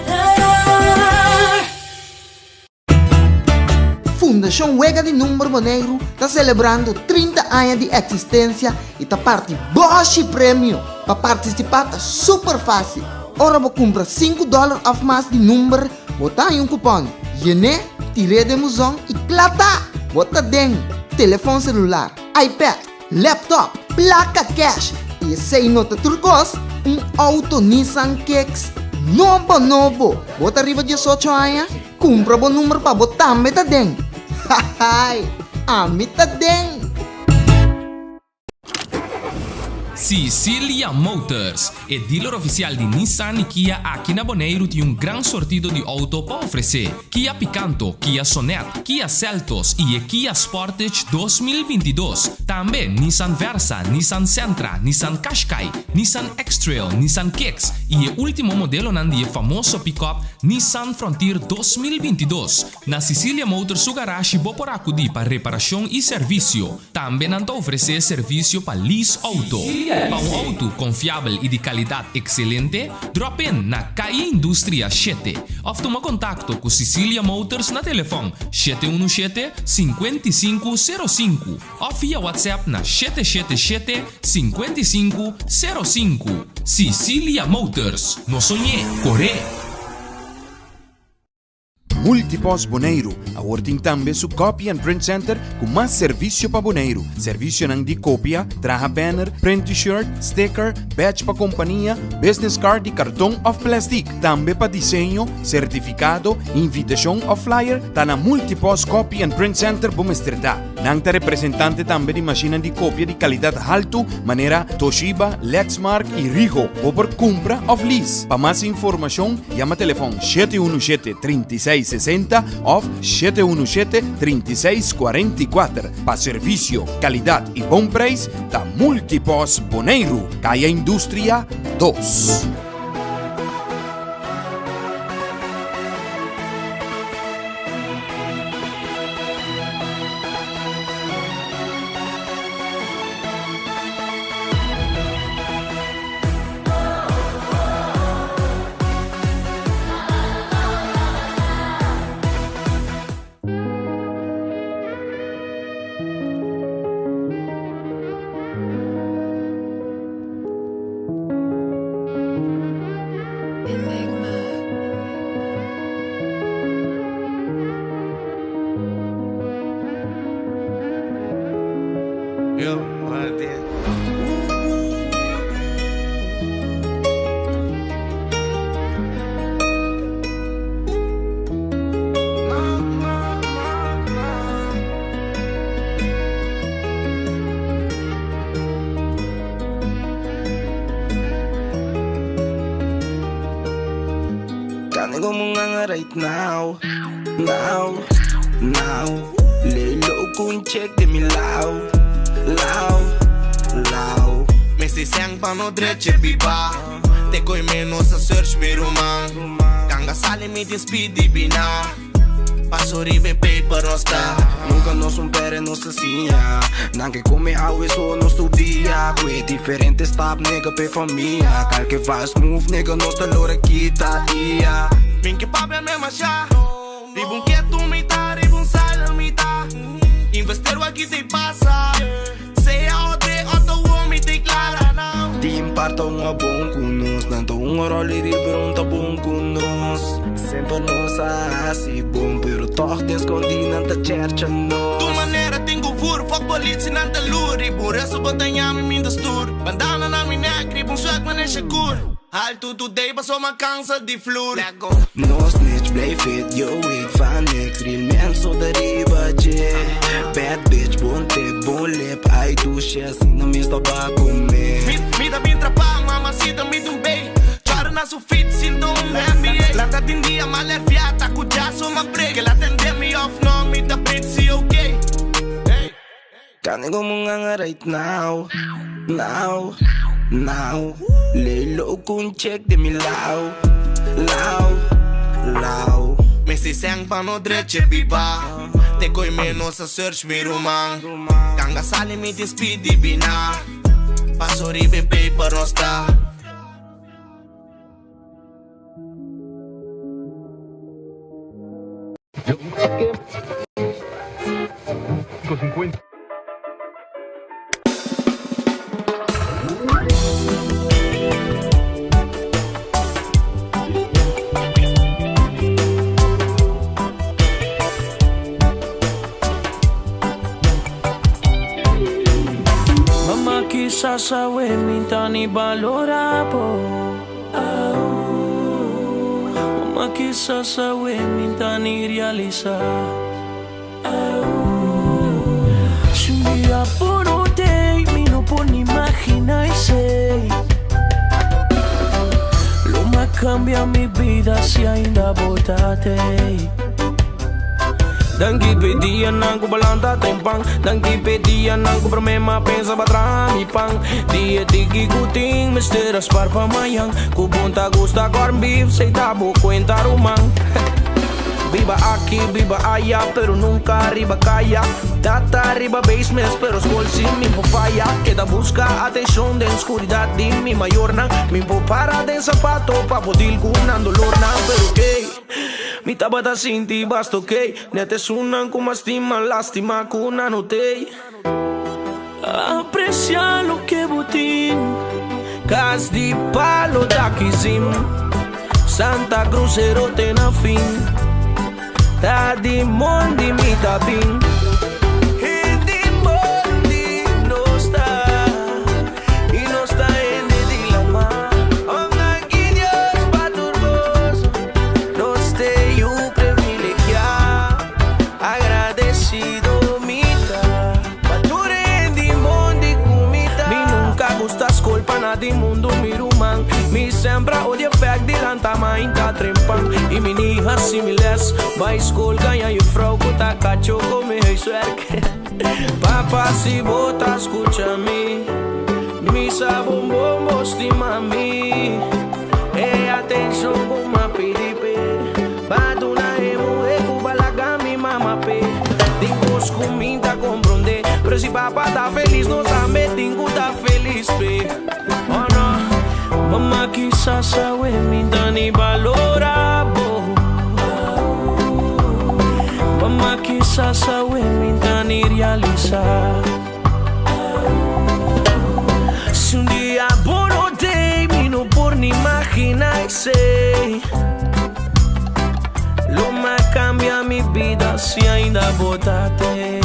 Fundashon Wega di Number Boneiru ta selebrando 30 aña di eksistensia i ta parti bòshi premio! Pa partisipá ta super fásil! Ora bo kumpra sinku dòler òf mas di number, Bo ta haña un kupòn, yen'é, tir'é den buzon i kla ta! Bo ta den telefòn selular, iPad, laptop, plaka kèsh i esei no ta tur kos, un outo Nissan Kicks nobo nobo! Bo ta riba diesocho aña? Kumpra bo number pa bo tambe ta den! Hahaai! Ami ta den! Sicilia Motors, e dealer oficial di Nissan y Kia aki na Boneiru tin un gran sortido di auto pa ofrece. Kia Picanto, Kia Sonet, Kia Seltos y e Kia Sportage 2022. Tambe Nissan Versa, Nissan Sentra, Nissan Qashqai, Nissan X-Trail, Nissan Kicks y e ultimo modelonan di e famoso pick-up Nissan Frontier 2022. Na Sicilia Motors su garashi bo por acudi pa reparacion y servicio. Tambe nan ta ofresé servisio pa lease outo. Pa un outo konfiabel i di kalidat ekselente, drop in na Calle Industria shete òf tuma kontakto ku Sicilia Motors na telefòn 717 55 05 òf via WhatsApp na 777 55 05. Sicilia Motors, no soñ'é, kor'é! Multipost Boneiru awor tin tambe su Copy and Print Center ku mas servisio pa Boneiru. Servisionan di kopia, traha banner, print t-shirt, sticker, badge pa kompania, business card di karton òf plèstik. Tambe pa diseño, sertifikado, invitashon òf flyer ta na Multipost Copy and Print Center bo mester ta. Nan ta representante tambe di mashinnan di kopia di kalidat haltu manera Toshiba, Lexmark i Ricoh. Bo por kumpra òf lease. Pa mas informashon yama telefòn 717 36 60 òf 717 36 44. Pa servisio, kalidat i bon preis ta Multipost Boneiru, Kaya Industria 2. Kani como un ganga right now, now, now. Lay low con check de mi lao, lao, lao. Me si sang pa no dreche biba. Te koi menos a search mi ruman. Ganga sale mi tin speed di bina. Paso riba e paper no sta. Nunca nos un pere nos a siña. Nan ke come awe so nos tur dia. Ku e diferente stap nigga p'e famia. Kalke vals move nigga nos ta lora kita ia. Min ke papia me masha. Riba un ketu mi ta, riba un silent mi ta. Investero aki t'ey pasa. Sea OD o ta mi t'ey clara now. Tin parta un a bon ku nos. Nan ta un rol i ril pero un ta bon ku nos. Semper nos a hasi bon pero tòg den skondí nan ta chèrcha nos. Tu manera tin ku vur, fuck politie nan ta lur. Riba un resto bo ta yami mi ta stuur. Bandana na mi nek, riba un swag manera Shakur. Haltu today paso m'a cansa di flur. No snitch, blijf fit, yo weet van niks. Real man so ta riba dje. Bad bitch, bon tip, bon lip. Ai douche, asina mes ta ba come. Mi ta bin trapa, mamacita mi ta un bay. Chora na su feet, sinto un NBA. Lanta tin dia, mal erfia, ta cu jaso ma break. Kel atende mi of no, mi ta prit si ok. Hey. Kani como un ganga right now, now, now. Lay low ku un check di mi lao, lao, lao. Mester sèn pa no drecha biba. Te koe menos a search mi ruman. Ganga sali mi tin speed di bina. Paso riba e paper no sta. Mama kisas awe mi ta ni balora bo. Mama kisas awe mi ta ni realisa. Si un dia bo no tey mi no por ni imagina esey. Lo m'a cambia mi bida si ainda bo ta tey. Danki p'e dianan ku balanta ten pan. Danki p'e dianan ku promé m'a pensa pa traha mi pan. Di e tiki ku tin mester a spar pa mañan. Ku bon ta gusta corn beef, sey ta bo kuenta ruman. Biba aki, biba aya, pero nunka riba kaya. Tata riba basement, pero skol si mi por faya. Keda buska atenshon den skuridat di mi mayornan. Mi por para den sapato pa por deal ku nan dolornan, pero ey. Mi tabata sinti basta ok. Net esunnan ku mas stima lastima ku nan no tei. Aprecia loke bo tin. Kas di palo ta kizim. Santa Cruz ero te na fin. Ta di mondi mi ta bin. Hende mondi nos ta. Y nos ta hende di lama. Oh danki Dios pa tur cos. Nos te yu privilegia. Agradecido mi ta. Pa tur hende mondi cu mi ta. Mi nunca gusta scol pa na di mundo mi ruman. Mi sempre a odia fact di lanta mainta trempan. Y mi ni haci mi les. Bai scol gaña juffrouw cu ta cacho come huiswerk. Papa si bo ta scucha mi. Mi sa bon bon bo stima mi. E atencion cu m'a pidi p'e. Ba duna e muhe cu ba laga mi mama p'e. Tin cos cu mi ta comprende. Pero si papa ta feliz nos tambe tin cu ta feliz p'e. Oh no. Mama kisas awe mi ta ni balora bo. Mama kisas awe mi ta ni realisa. Si un dia bo no tey mi no por ni imagina esey. Lo m'a cambia mi bida si ainda bo ta tey.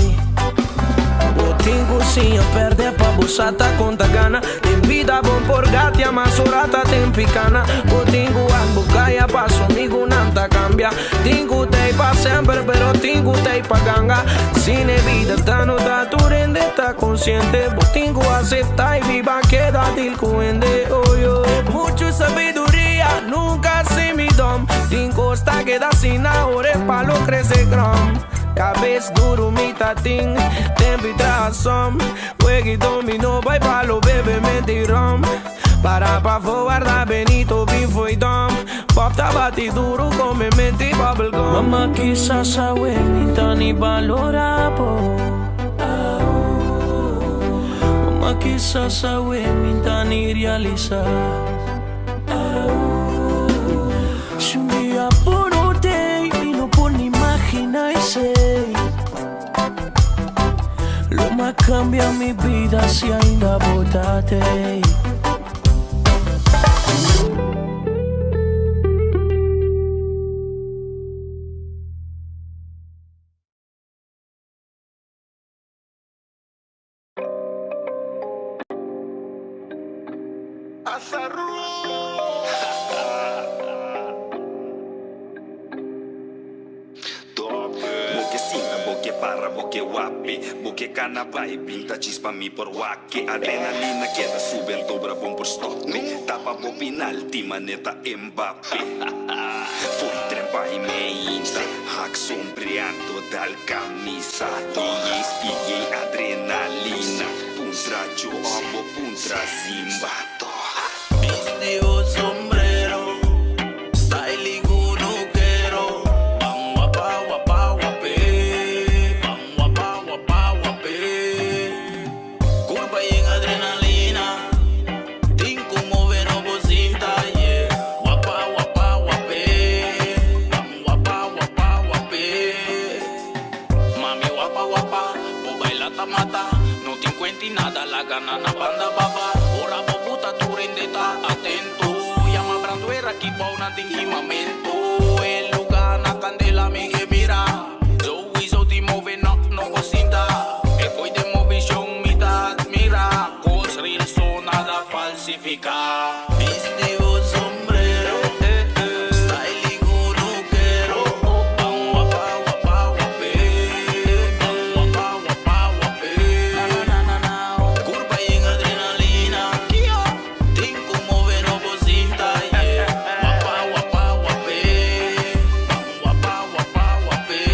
Bo tin cu siña perde pa bo sa ta con ta gana. Den bida bon por gatia mas ora ta den picana. Bo tin cu wak bo caya pa su amigunan ta cambia. Tin cu tey pa semper pero tin cu tey pa ganga. Sin e bida ta no ta tur hende ta consciente. Bo tin cu acepta y biba keda deal cu hende oh yo. Mucho sabiduria nunca si mi don. bom. Tin kos ta keda asina ora e palo krese krom. Kabes duru mi ta tin, tempu i traha som. Wega i domino bai palo bebe menti rom. Para pafó warda Benito bin fo'i dom. Pop ta bati duru kome menti bubble gum. Mama kisas awe mi ta ni balora bo. Mama kisas awe mi ta ni realisa. Si un dia bo no tei mi no por ni imagina esei. Lo m'a cambia mi bida si ainda bo ta tei. Bo ke sinta, bo ke para, bo ke wape Bo ke kana bai, bin ta chispa mi por wak-e Adrenalina keda sube anto bra bon por stop me Tapa bo pinalti maneta Mbappe Fo'i tren bai meinta, hak sombreado dal camisa DJ speed yei adrenalina Puntra Joe bo puntra Zimba Bisti bo sombrero, style y kunukero. Ban wapa wapa wap'é, ban wapa wapa wap'é. Kurpa yen adrenalina, tin ku move no bo sinta, yeah. Wapa wapa wap'é, ban wapa wapa wap'é. Mami wapa wapa, bo baila ta mata. No tin cuenti nada, laga nan na banda baba. Ora bo buta tur hende ta atento. Yama branduera ki bou nan tin kimamento. E luga na candela mi ke mira. Souiso tin move no no bo sinta. E koy den movishon mi ta admira. Cos real so nada falsifica. Bisti bo sombrero, style y kunukero. Ban wapa wapa wap'é, ban wapa wapa wap'é. Kurpa yen adrenalina, tin ku move no bo sinta, yeah. Wapa wapa wap'é, ban wapa wapa wap'é.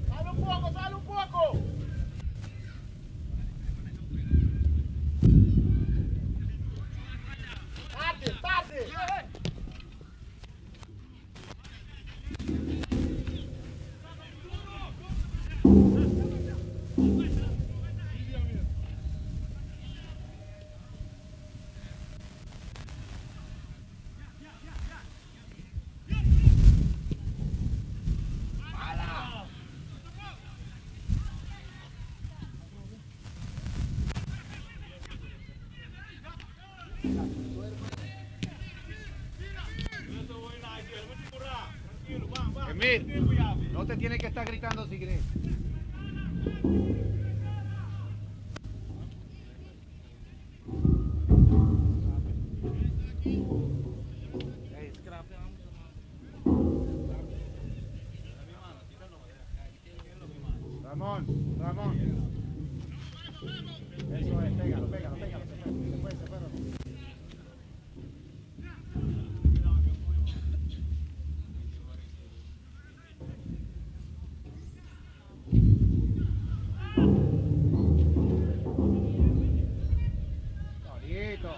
Sal un poco, sal un poco. Tarde, tarde. Emil, no te tiene que estar gritando si crees. Ramón, Ramón. Eso es, pégalo, pégalo, pégalo. Se fue, se fue, se fue, Ramón. Solito.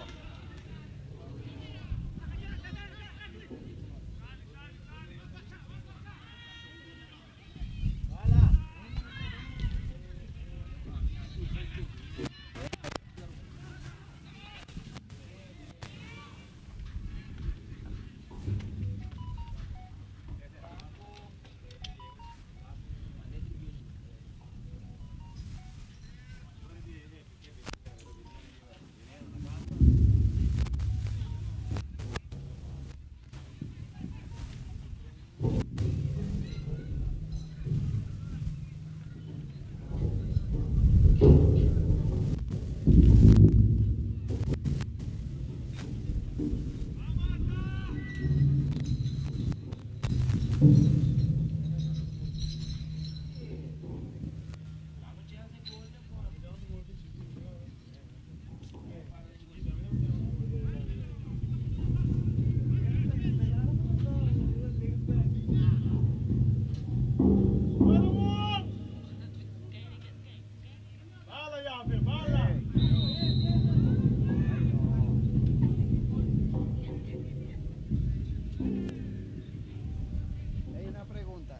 Hay una pregunta.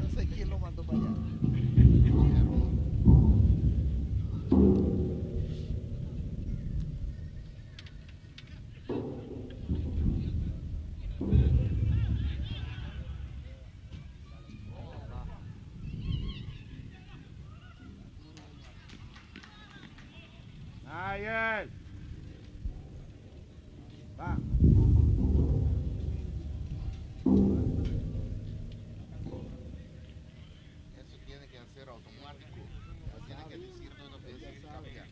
No sé quién lo mandó para allá. Nayel. Va. Eso tiene que hacer automático. No tiene que decir dos veces y cambiar.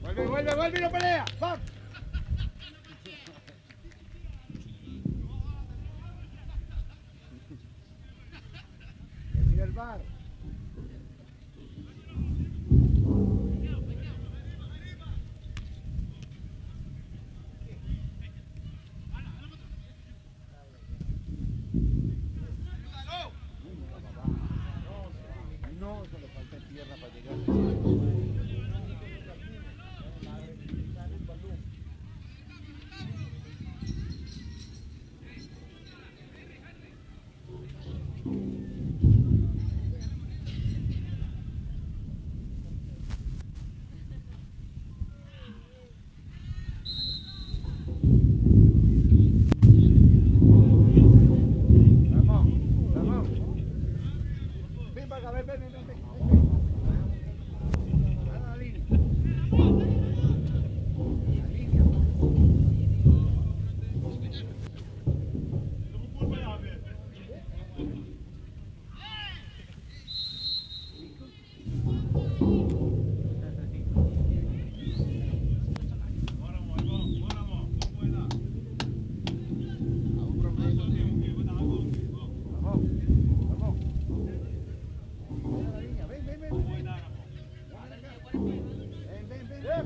Vuelve, vuelve, vuelve y no pelea. Va. Que mira el bar. No, solo falta tierra para llegar. Ramón, Ramón. Ven para acá, ven, ven, ven, ven, ven, ven. A la línea. La línea. Ramón, Ramón. Ven a la línea, ven, ven, ven. Ven, ven, ven. ven.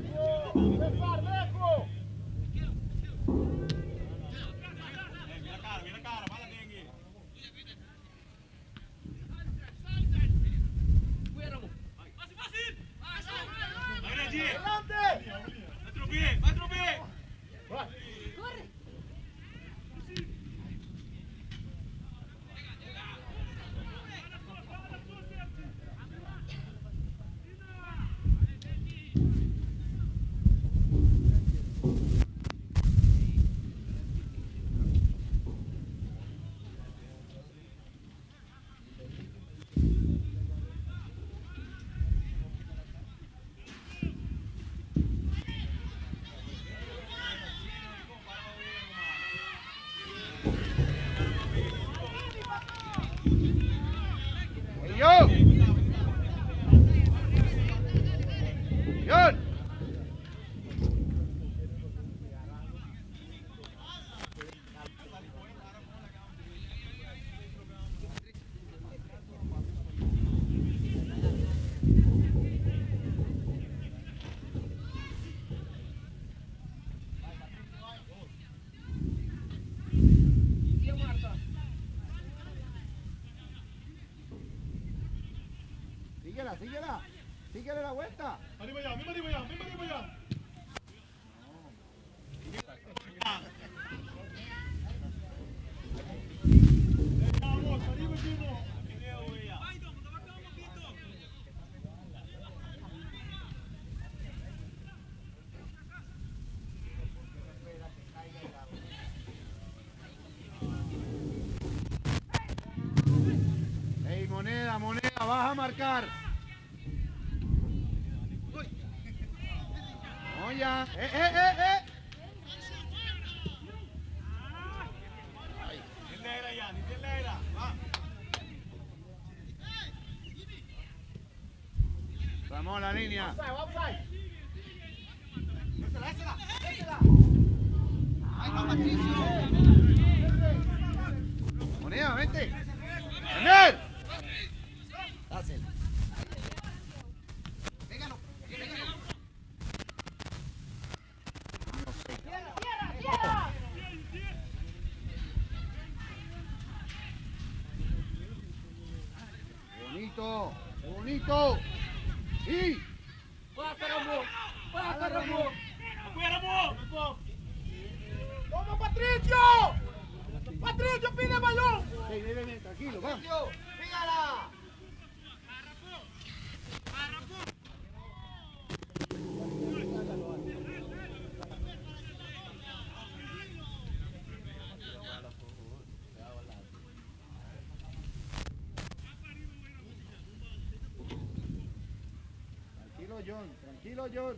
síguela. Síguele la vuelta. Arriba ya, arriba ya, arriba ya. Ey, moneda, moneda, vas a marcar. No, ya. ¡Eh, eh, eh, eh! Ramón, la línea. Moneda, vente. ¡Daniel! Dásela. Bonito, bonito. Sí. Passa, Ramon! Passa, Ramon! Ramon! ¡Vamos, Patricio! ¡Patricio, pide el balón! Ven, ven, ven, tranquilo, vamos. ¡Pégala! Tranquilo, John, tranquilo, John.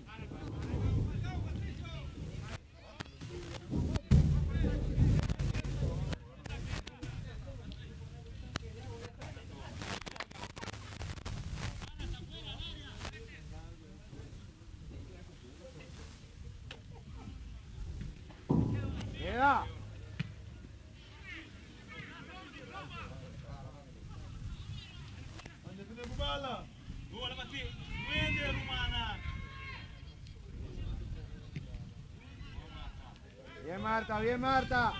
Queda. Bien, Marta, bien, Marta.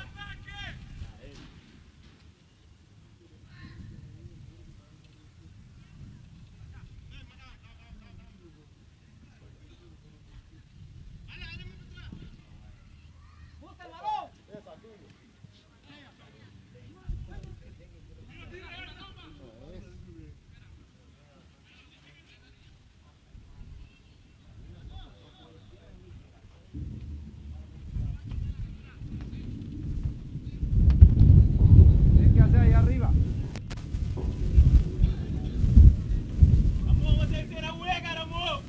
¡Busca el balón! Tienes que hacer ahí arriba. Ramon, você será o Ega, Ramon!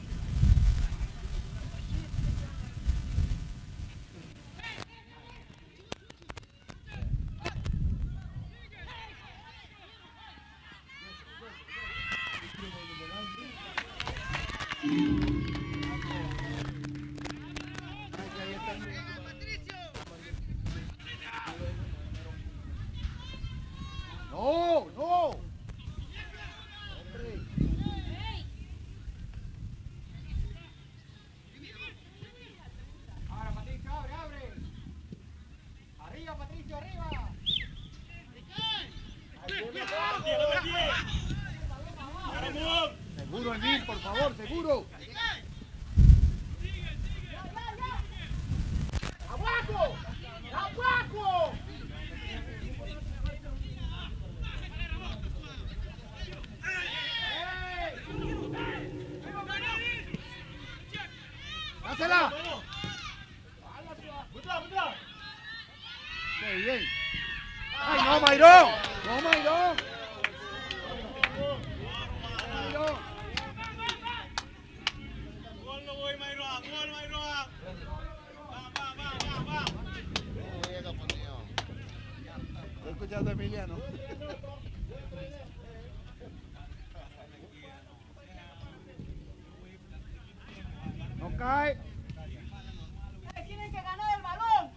No, no. Hombre. Ahora, Patricio, abre, abre. Arriba, Patricio, arriba. Seguro, Emil, por favor, seguro. ¡Abajo! ¡Abajo! ¡Dásela! ¡Qué bien! ¡Ay, no, Mayrón! ¡No, Mayrón! ¡Mayrón! ¡Gol no voy, Mayroa! ¡Gol, Mayroa! ¡Va, va, va, va, va! Estoy escuchando a Emiliano. No cae. ¡Tienen que ganar el balón!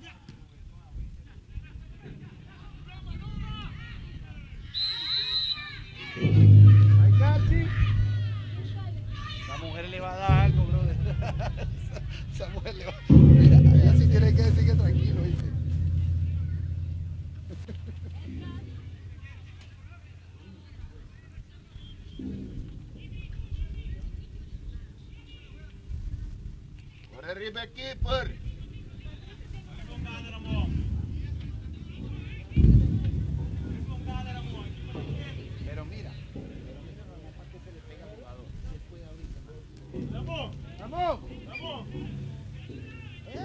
Ay, Cachi. Esa mujer le va a dar algo, brother. Esa mujer le va. Mira, ella sí tiene que decir que tranquilo, ¿viste? Corre riba e keeper. Pero mira, pero mira Ramón, ¿para qué se le pega al jugador? Si él puede abrirse más. Ramón. ¡Ramón! Ramón.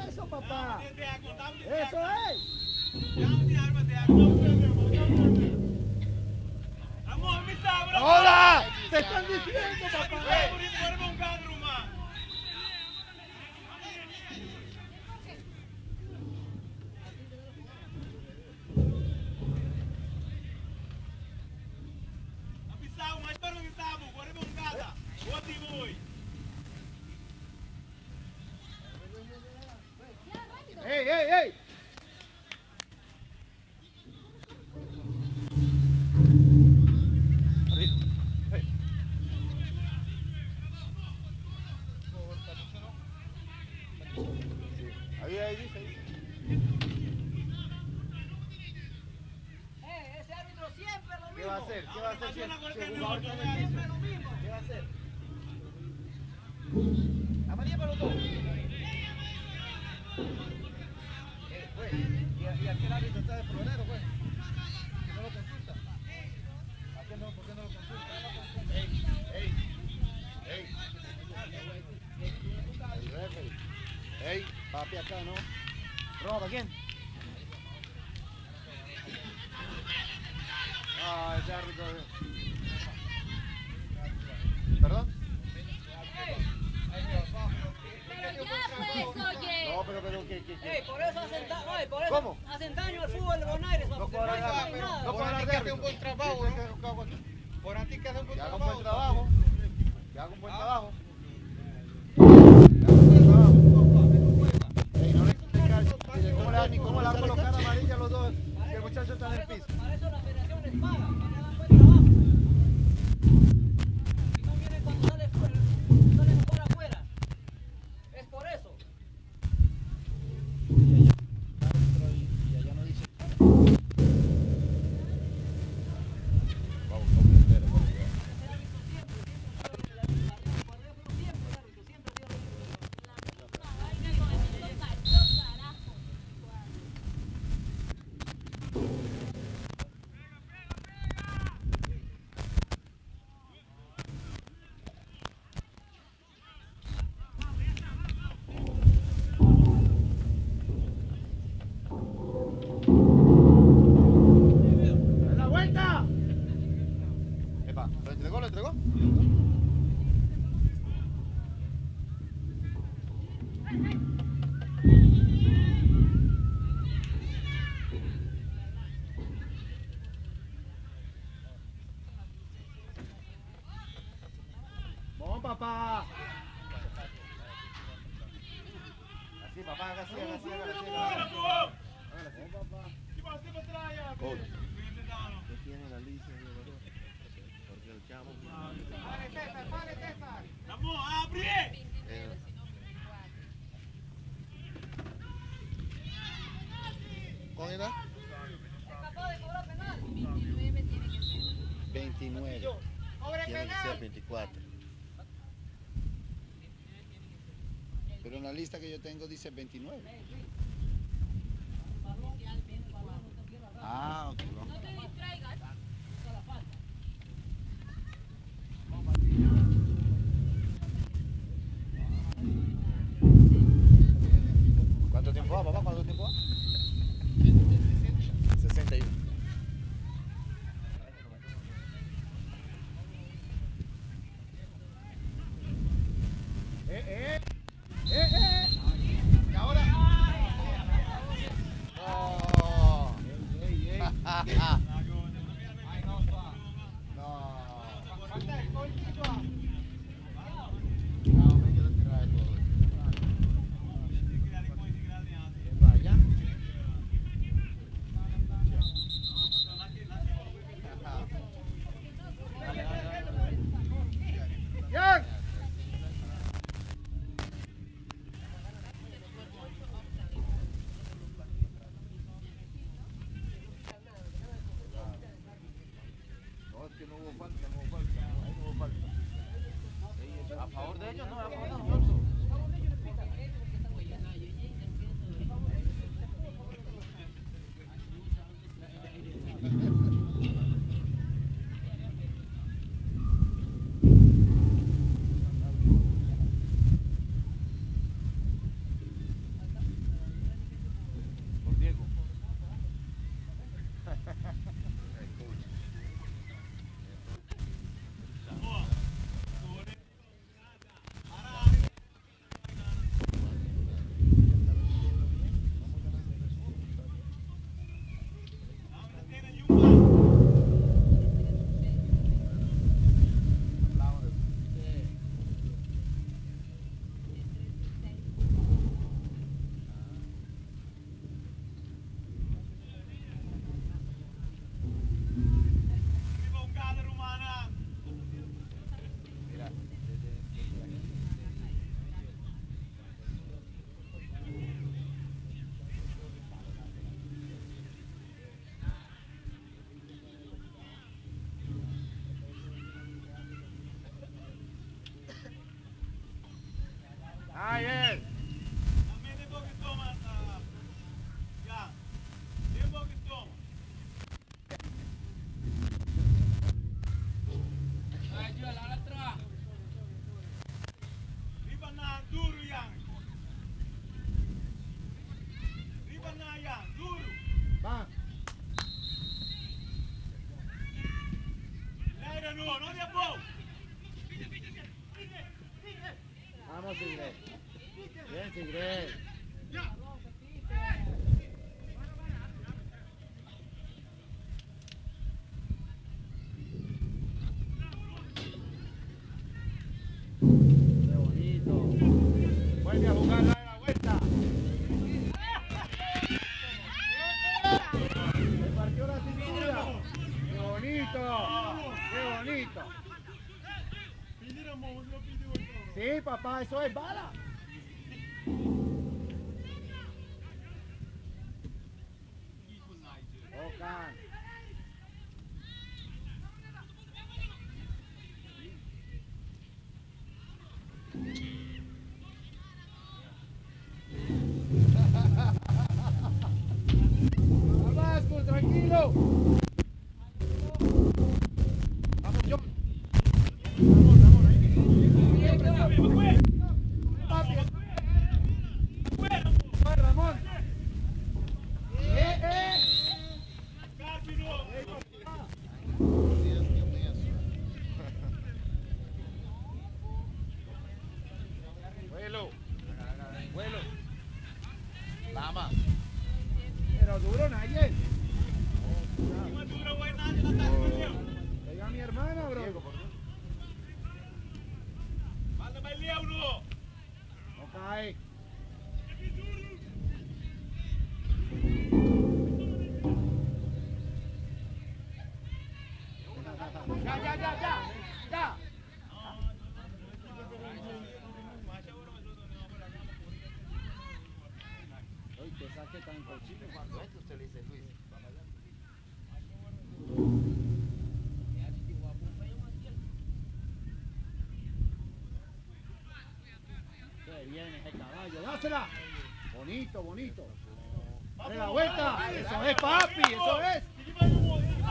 ¡Eso, papá! ¡Eso es! ¡Hola! ¡Te están diciendo, papá! ¡Ey, ey, ey! Ahí, ahí dice. ahí. Ese árbitro siempre lo ¿Qué va a hacer? ¿Qué va a hacer si el, si el jugador está en el piso? ¿Qué va a hacer? Amarilla para los dos. Pues, y, y aquel árbitro está de florero, pues. Que no lo consulta. ¿A qué no? ¿Por qué no lo consulta? Ey, ey, ey. El referee. Ey, papi acá, ¿no? ¿Roja para quién? Ah, ese árbitro. ¿Perdón? Pero ya pues, oye. No, pero, pero, ¿qué, qué, qué? Ey, por eso hacen, da- ey, por eso ¿Cómo? hacen daño al fútbol de Bonaire, No porque puedo no hablar, hay nada. no puedo hablar de que hace un árbitro. buen trabajo, ¿Qué- ¿no? qué- qué hago aquí? Por antes que hace un buen Que haga un trabajo. buen trabajo. Que haga un buen trabajo. Que haga un buen trabajo. Ey, no le ¿Cómo le van- cómo le van a colocar amarilla a los dos? Si el muchacho está en el piso. Para eso la federación les paga, para que hagan buen trabajo. Y no vienen cuando sale fuera, sale mejor afuera. Es por eso. Y allá no dice. ¡Da la vuelta! Epa, ¿lo entregó? ¿Lo entregó? ¡Vamos, papá! Así, papá, haga así, haga así, hágala así, hágala así. Hágala así. Coach. ¿Qué tiene la lista de jugador? Porque el chamo. Ramón, abre. ¿Con edad? 29. Tiene que ser 24. Pero en la lista que yo tengo dice 29. Ah, ok. No te distraigas. ¿Cuánto tiempo va, papá? ¿Cuánto tiempo va? 61. ¡Eh, eh! ¡Eh, eh! ¿Y ahora? No. ¡Ey, ey! No. ¡Falta el gol, chico! No, me quedo tirado de todo. Vaya. Sigrel. Qué bonito. Vuelve a jugar, dale la vuelta. Le partió la cintura. Qué bonito. Qué bonito. Sí, papá, eso es bala. Ocan. Tabasco, tranquilo. Vamos, John. Vamos, vamos, ahí. Papi. Va, Ramón. Eh, eh. Vuelo. Vuelo. Lama. Pero duro, Nayel. Pega a mi hermana, bro. No cae. Ya, ya, ya, ya. Ya. Uy, que saque tan cochino. Cuando entre usted le dice Luis. Qué bien ese caballo. Dásela. Bonito, bonito. Dale la vuelta. Eso es, papi. Eso es. Bonito.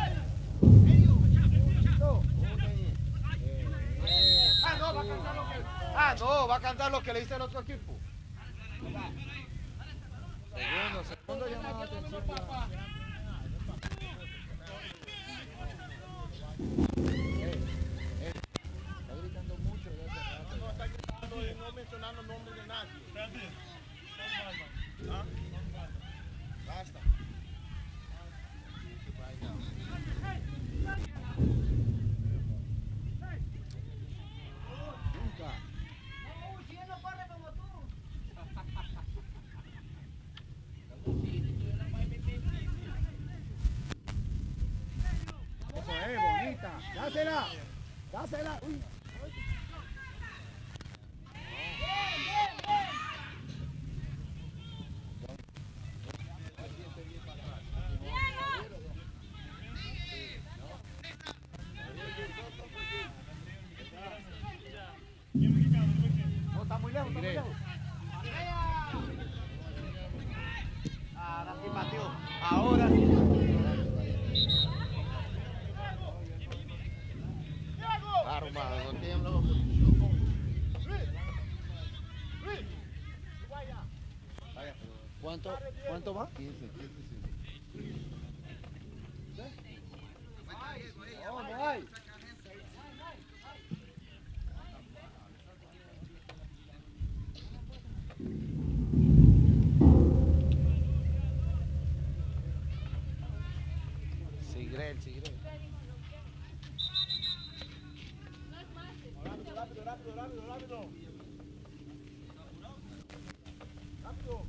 Ah, no, va a cantar lo que. Ah, no, va a cantar lo que le dice el otro equipo. Segundo, segundo llamado de atención. Eh, Está gritando mucho desde hace rato. No está gritando y no mencionando nombre de nadie. ¿Ah? Basta. Nunca. Eso es, bonita. Dásela. Dásela. Uy. No, está muy lejos, está muy lejos. Ahora sí pateó. Ahora sí. Armado, no tiene la ¿Cuánto, cuánto va? 15, 15, No, no hay. Sigrel, Sigrel. Rápido, rápido, rápido, rápido, rápido. Rápido.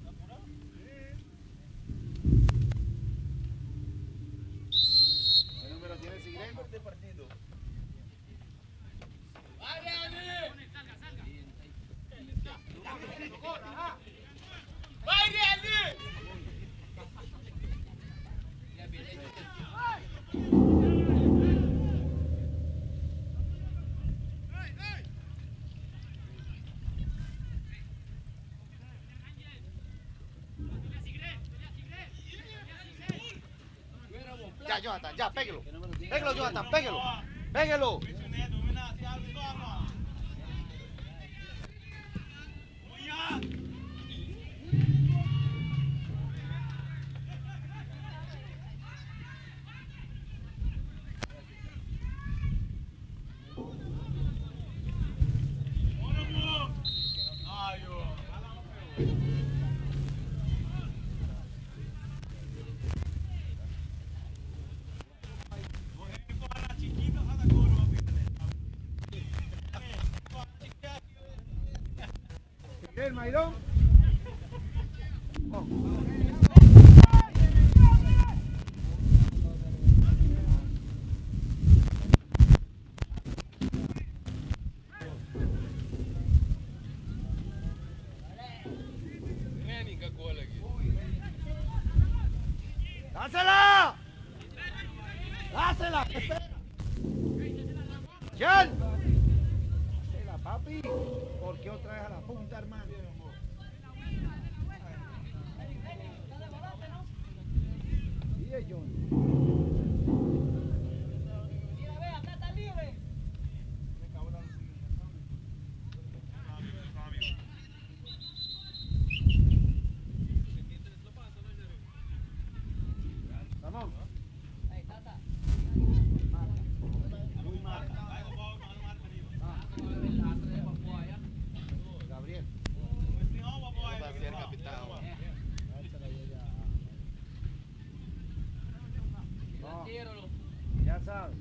¿Qué número tiene Sigrel? De partido. Ya, Jonathan, ya, péguelo. Péguelo, Jonathan, péguelo. Péguelo. Miguel Mairón. ¡Dásela! ¡Dásela! ¡Espera! ¡Jan! ¡Dásela, papi! ¿Por qué otra vez a la punta, hermano? Bien, John. Ramón. Gabriel. No, ya sabes.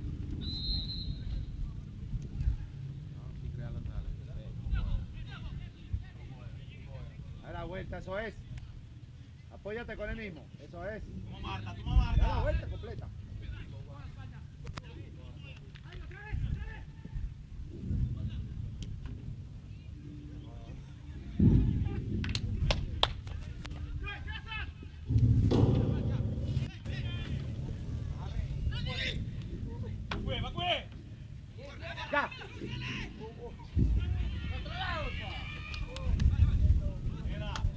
Da la vuelta, eso es. Apóyate con el mismo, eso es. Da la vuelta completa. Ya.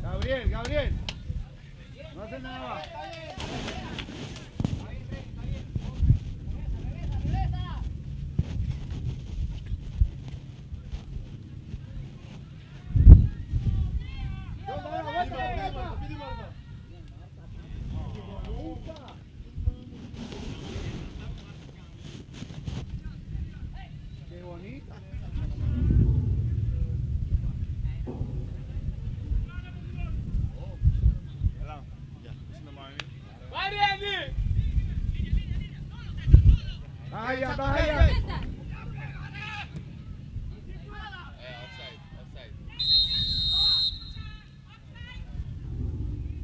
Gabriel, Gabriel. No hace nada abajo. Toma la vuelta completa. Qué bonita. Vaya, vaya.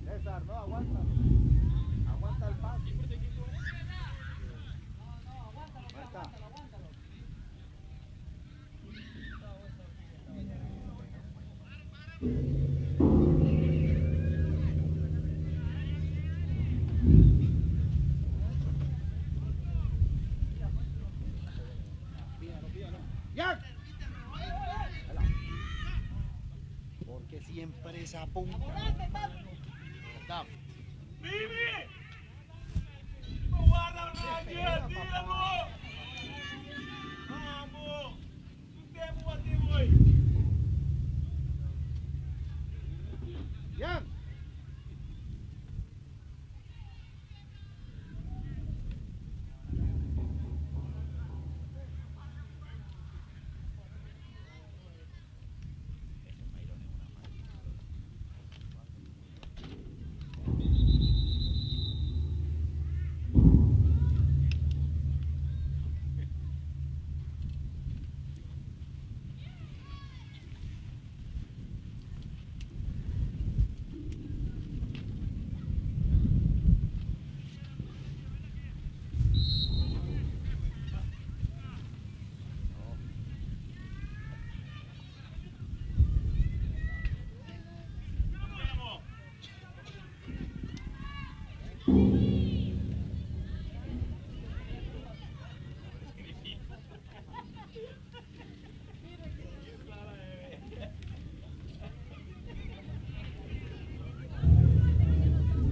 César, no aguanta. Aguanta el paso. Marta. ¡Ya! Porque siempre esa punta. ¡Ya!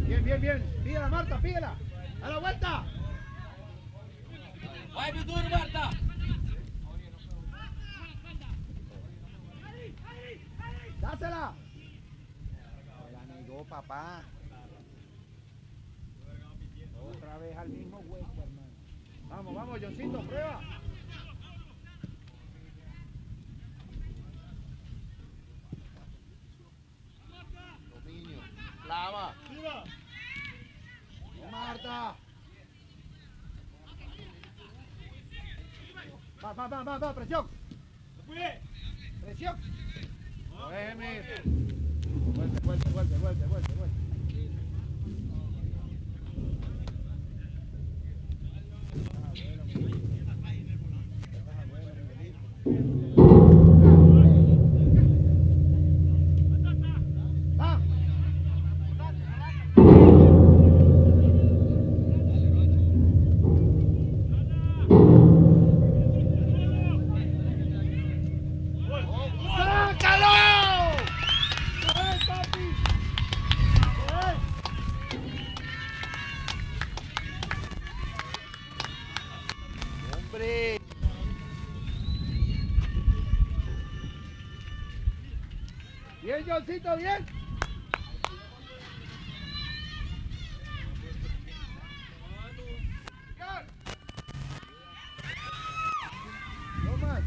Bien, bien, bien. Pídela, Marta, pídela. ¡A la vuelta! Vai, duro, Marta! ¡Dásela! Se la negó, papá. Otra vez al mismo hueco, hermano. Vamos, vamos, Johncito, prueba. Tira. Marta. Va, va, va, va, va, presión. Presión. Emir. Vuelve, vuelve, vuelve, vuelve, vuelve, vuelve. ¡Sácalo! ¡Eh, papi! ¡Eh! ¡Hombre! Bien, Johncito, bien. No más.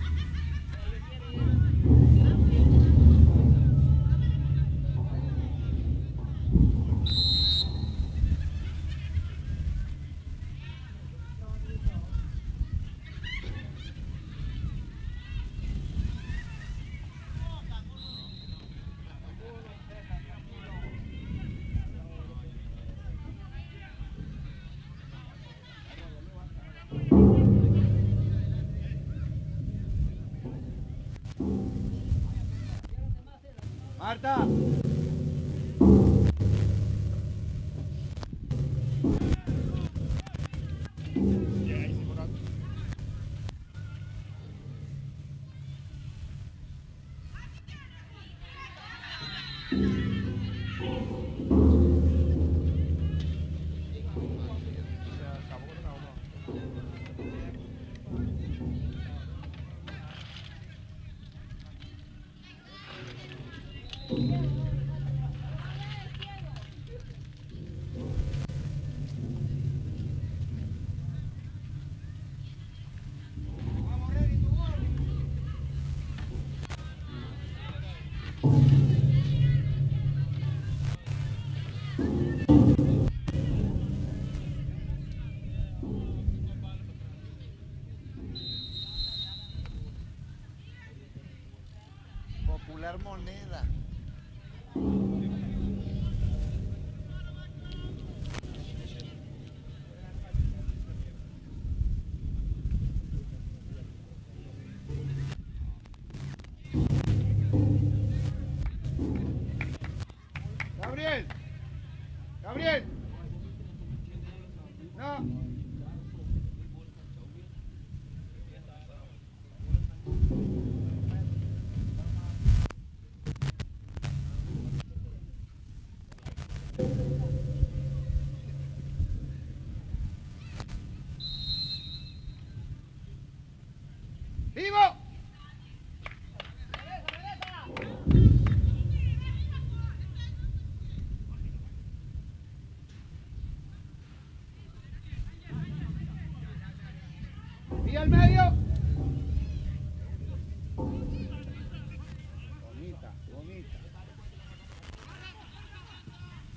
Marta. Popular Moneda. Gabriel. Gabriel. No. ¡Vivo! ¡Y al medio! Bonita, bonita.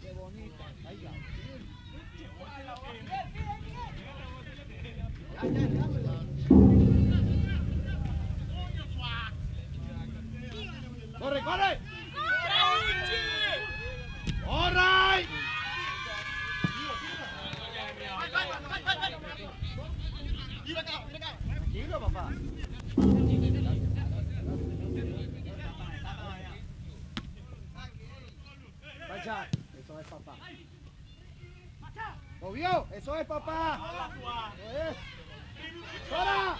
Qué bonita. Ahí va. Ya, ya, ya. ¡Corre, corre! ¡Corre! Tranquilo, papá. Vaya, eso es papá. ¿Lo vio? Eso es papá. Eso es. ¡Sora!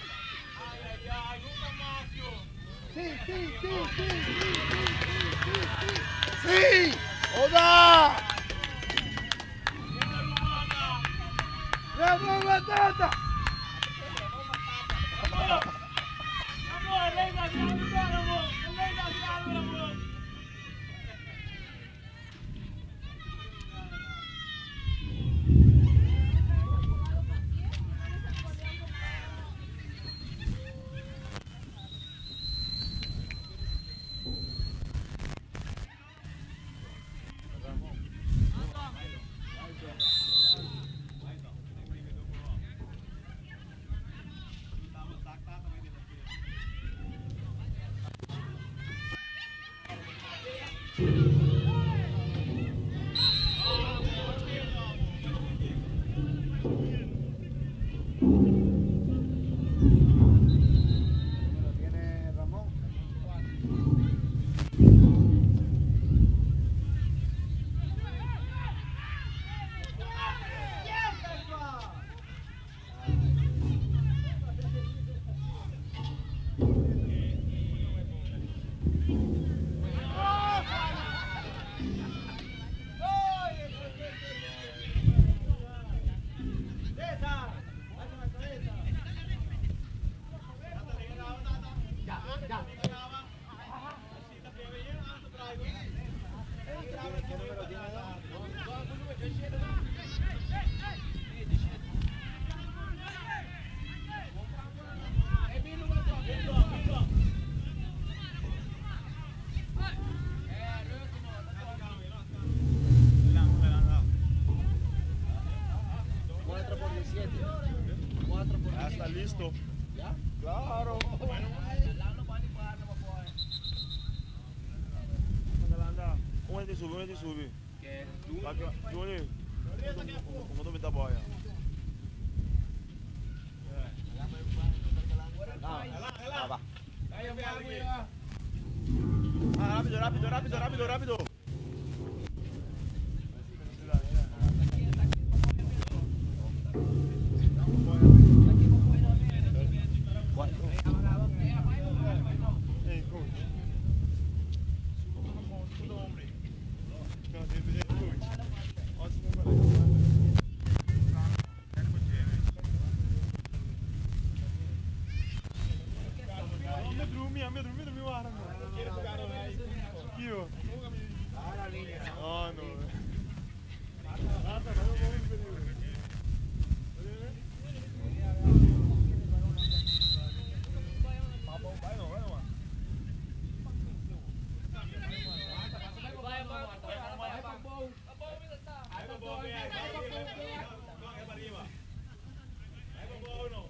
Sí, sí, sí, sí, sí, sí, sí, sí, sí. ¡Sí! ¡Oda! ¡Ramón Batata! Listo. ¿Ya? Claro. Un te sube, un te sube. Johnny. ¿Cómo te boya? Va, va. Rápido, rápido, rápido, rápido, rápido. Hey, coach. No, no.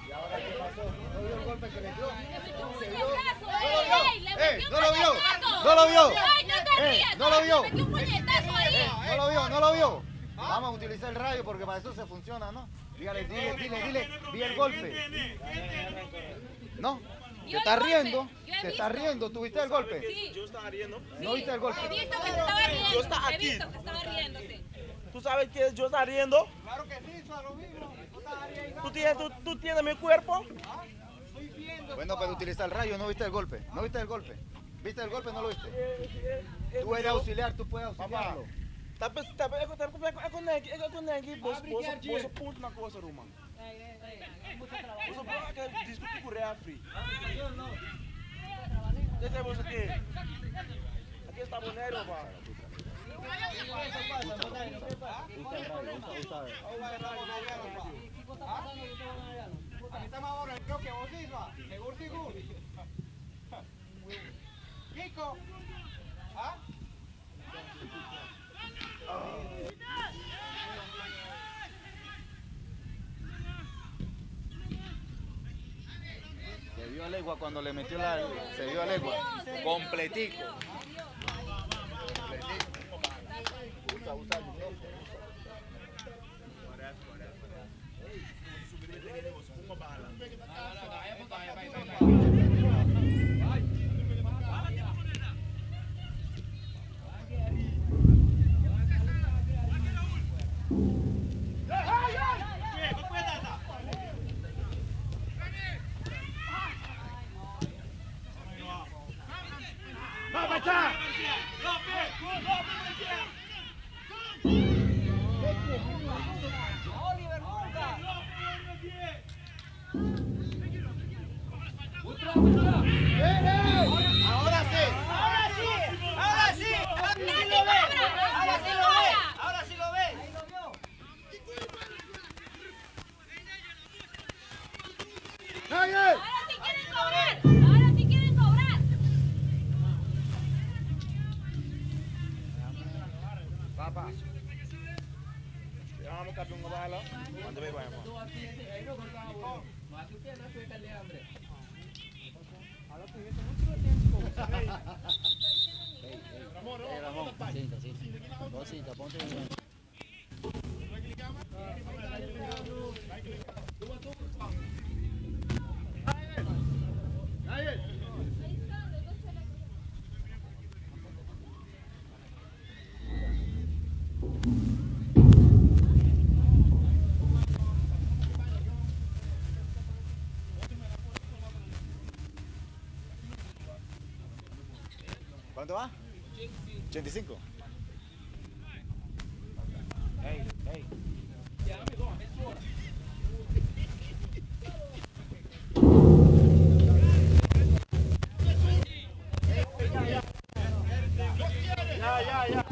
¿Y ahora qué pasó? ¿No vio el golpe que le dio? Le Se metió vio. un puñetazo, ¡No lo vio! ey, ey, le ¡Eh! metió un ¡No lo vio! puñetazo! ¡No lo vio! Ay, no te ¡Eh! rías, ¡No lo vio! Le metió un puñetazo ahí. ¡Eh! ¡No lo vio! ¡No lo vio! Vamos a utilizar el radio porque para eso se funciona, ¿no? Dígale, dile, dile, dile, vi el golpe. ¿No? Te Vio el está golpe. riendo, Yo he te está visto. riendo, ¿tuviste el golpe? Sí. Yo estaba riendo. ¿No viste el golpe? He visto que se estaba riendo. Yo estaba He aquí. visto que estaba riéndose. ¿Tú sabes qué es yo estaba riendo? Claro que sí, eso es lo mismo. ¿Tú tienes, tú tienes mi cuerpo? Bueno, pero utiliza el rayo, no viste el golpe. ¿No viste el golpe? ¿Viste el golpe o no lo viste? Tú eres auxiliar, tú puedes auxiliarlo. Você ponto na coisa, Roman. Você pode discutir com o referee. Deixa você aqui. Aqui está Bonero, pá. Aquí estamos ahora, creo que vos hizo. Seguro, seguro. Kiko. ¿Ah? Se vio a legua cuando le metió la. Se vio a legua. Completico. Completico. Usa, usa el micrófono. Ahora sí. Ahora sí, ahora sí, ahora sí lo ve, ahora sí lo ve, ahora sí lo ve. Ahora sí quieren cobrar. Ahora sí quieren cobrar. Papá. Vamos a cambiar una bala. ¿Dónde vamos? Ramón. Cinta, cinta. Dos cinta, ponte bien. Kuantu a? 85. Hey, hey. Ya, ya, ya.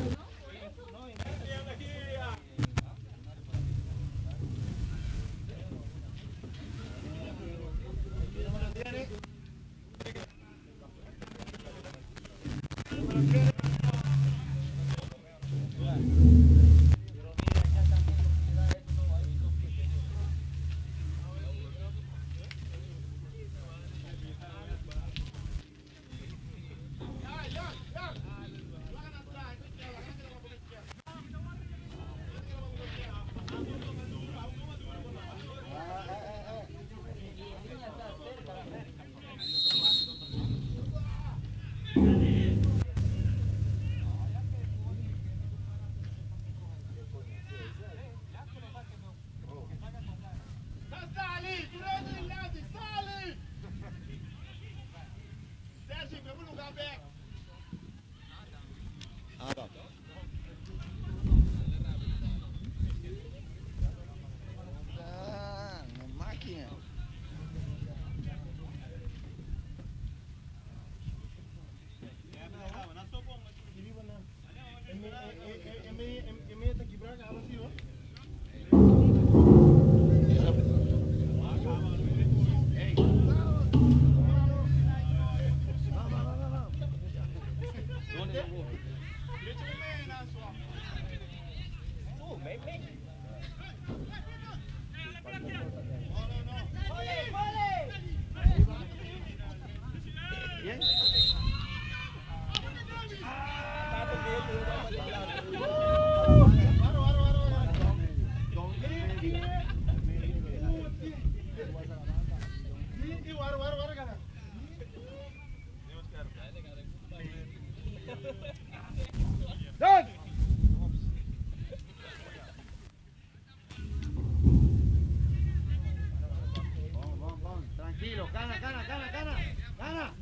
Tranquilo, gana, gana, gana, gana, gana.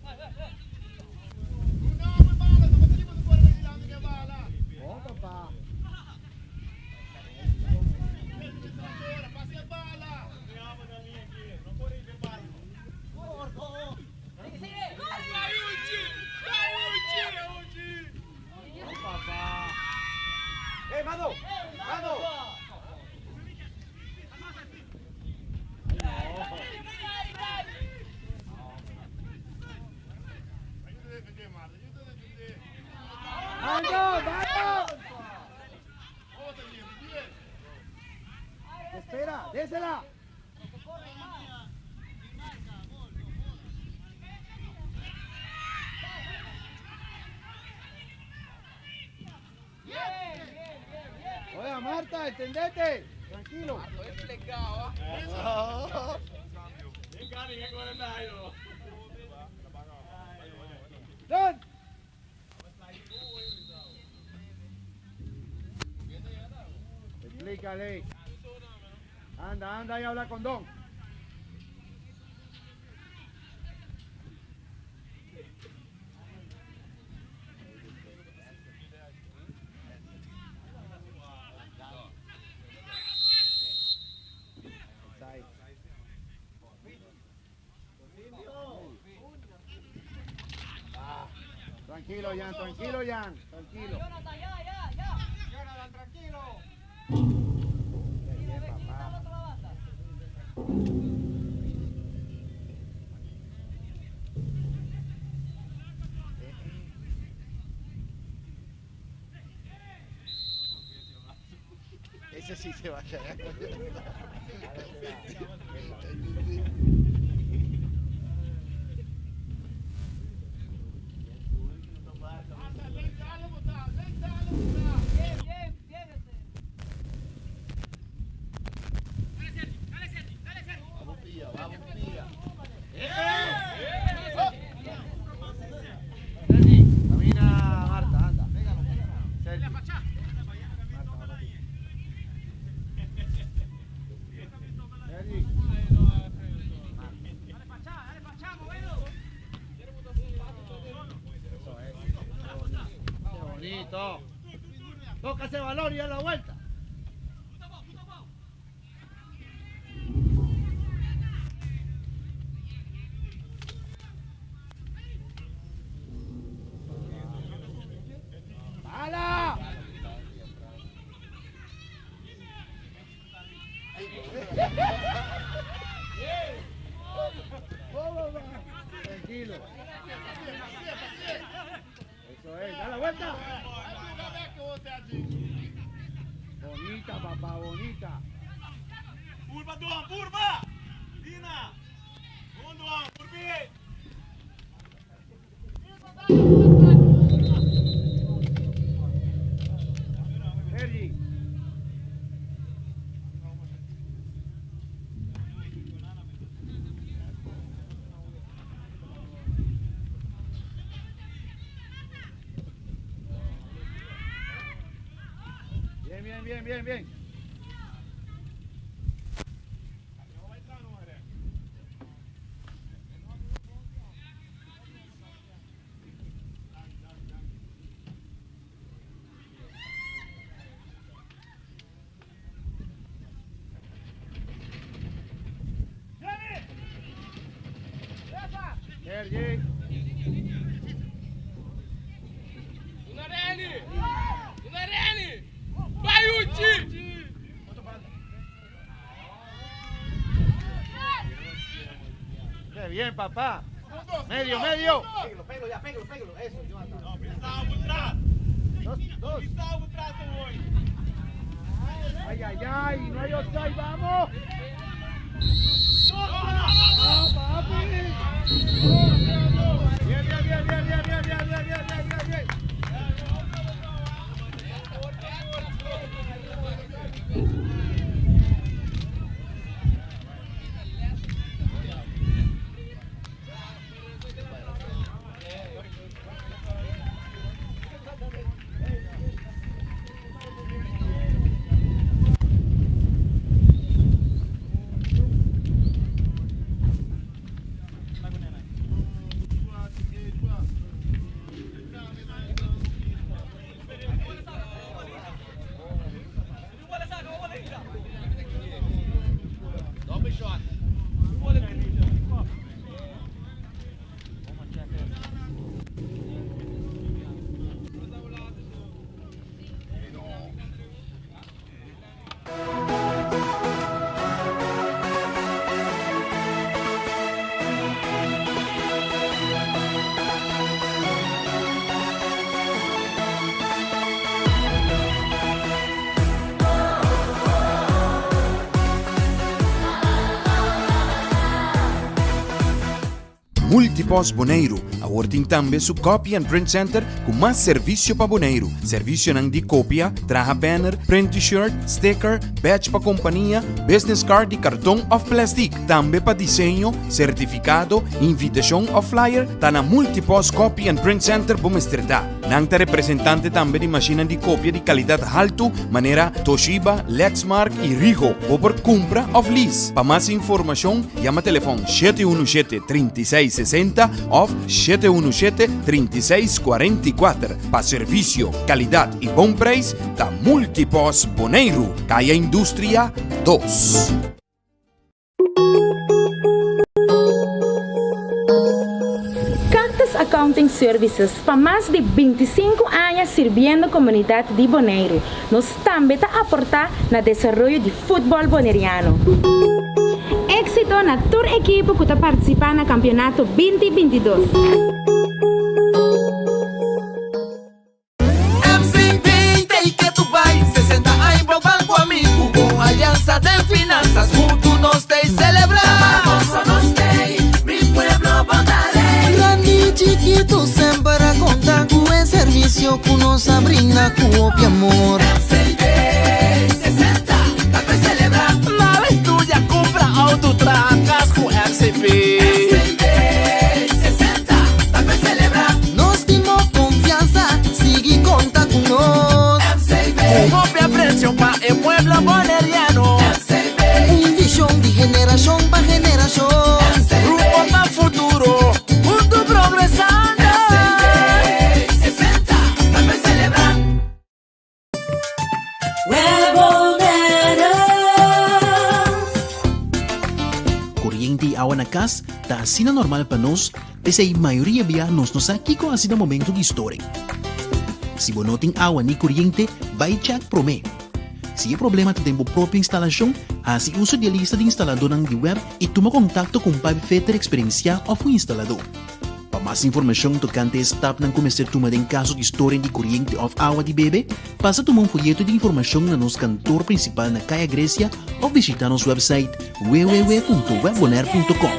Oh, papá. Oh, papá. ¡Eh, mano! ¡Mano! ¡Mano, mano! Espera, désela. Oye, Marta, entendete. Tranquilo. Don. Explícale. Anda, anda y habla con Don. Tranquilo, Jan, tranquilo, Jan, tranquilo. Jonathan, tranquilo. Bien, papá. Ese sí se va a quedar. Vamos, pilla, vamos, pilla. Camina, Marta, anda. Sergi. Marta, va para ti. Sergi. Bonito. Toca ese balón y da la vuelta. ¡Bala! Tranquilo. Eso es, da la vuelta. Bonita, papá, bonita. Curva, Duan, curva! Dina! Bom, Duan, curvi! Sergi. Bien, bien, bien, bien, bien. Sergi. Unarelli! Unarelli! Vai, Uti! Qué bien, papá. Medio, medio. Pégalo, pégalo ya, pégalo, pégalo. Eso, Jonathan. Dos, dos. Ay, ay, ay, no hay offside, vamos. No, papi. Bien, bien, bien, bien, bien, bien, bien, bien, bien, bien, bien, bien. Double shot. Multipos Boneiru, awor tin tambe su Copy and Print Center ku mas servisio pa Boneiru. Servisionan di kopia, traha banner, print T-shirt, sticker, badge pa kompania, business card di karton òf plèstik. Tambe pa diseño, sertifikado, invitashon òf flyer, ta na Multipos Copy and Print Center bo mester ta. Nan ta representante tambe di mashinnan di kopia di kalidat haltu manera Toshiba, Lexmark i Rigo. Bo por kumpra òf lease. Pa mas informashon yama telefòn 717 3660 òf 717 3644. Pa servisio, kalidat i bon preis ta Multipos Boneiru, Kaya Industria 2. Cactus Accounting Services pa mas di 25 aña sirbiendo komunidat di Boneiru. Nos tambe ta aportá na desaroyo di futbòl boneriano. Éksito na tur ekipo ku ta partisipá na kampionato 2022. MCB t'ei ke tu bai 60 aña bo banco amigo Con alianza den finanzas Hunto nos t'ei celebra Gozo nos t'ei Mi pueblo bo ta rey Grandi y chiquito semper a conta cu e servicio cu nos a brinda cu hopi amor. MCB 60 ta pe celebra. Nada estudia, cumpra auto, traha cas cu MCB. MCB 60 ta pe celebra. Nos tin bo confianza, sigui conta cu nos. MCB. Cu hopi aprecio pa e pueblo boneriano. MCB. Un vision di generacion pa generacion. MCB. Rumbo pa futuro, hunto progresando. MCB 60 ta pe celebra. na kas ta asina normal pa nos, p'esei mayoria bia nos no sa kiko hasi na momento di storing. Si bo no tin awa ni koriente, bai chèk promé. Si e problema ta den bo propio instalashon, hasi uso di e lista di instaladónan di web i tuma kontakto ku un pipefitter eksperensiá òf un instaladó. Pa mas informashon tokante e stapnan ku mester tuma den kaso di storing di koriente òf awa di bebe, pasa tuma un foyeto di informashon na nos kantor prinsipal na Kaya Grecia òf bishitá nos wèpsait www.webbonaire.com.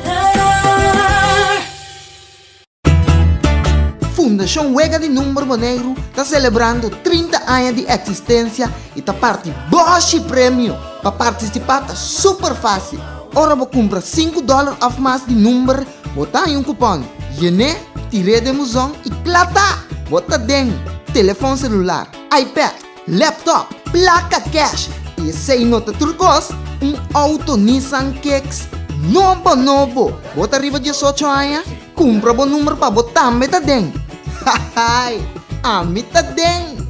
Fundashon Wega di Number Boneiru ta selebrando 30 aña di eksistensia i ta parti bòshi premio! Pa partisipá ta super fásil! Ora bo kumpra sinku dòler òf mas di number, bo ta haña un kupòn. Yen'é, tir'é den buzon i kla ta! Bo ta den telefòn selular, iPad, laptop, plaka kèsh i esei no ta tur kos, un outo Nissan Kicks nobo nobo! Bo ta riba diesocho aña? Kumpra bo number pa bo tambe ta den! Hahaai! Ami ta den!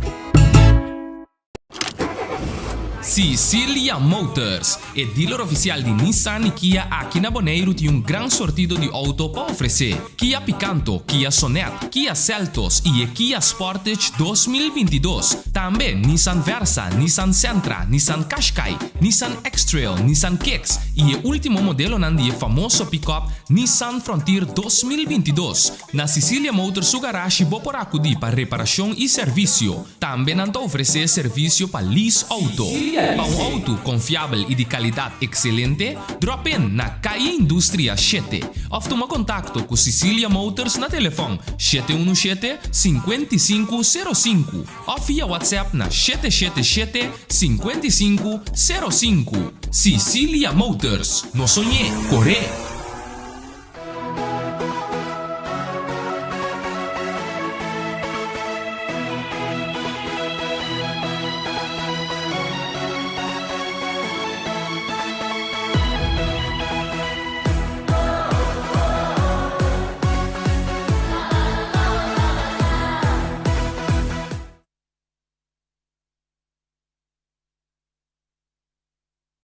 Sicilia Motors, e dealer oficial di Nissan y Kia aki na Boneiru tin un gran sortido di auto pa ofrece. Kia Picanto, Kia Sonet, Kia Seltos y e Kia Sportage 2022. Tambe Nissan Versa, Nissan Sentra, Nissan Qashqai, Nissan X-Trail, Nissan Kicks y e ultimo modelonan di e famoso pick-up Nissan Frontier 2022. Na Sicilia Motors su garashi bo por acudi pa reparacion y servicio. Tambe nan ta ofresé servisio pa lease outo. Pa un outo konfiabel i di kalidat ekselente, drop in na Calle Industria shete òf tuma kontakto ku Sicilia Motors na telefòn 717 55 05 òf via WhatsApp na 777 55 05. Sicilia Motors, no soñ'é, kor'é!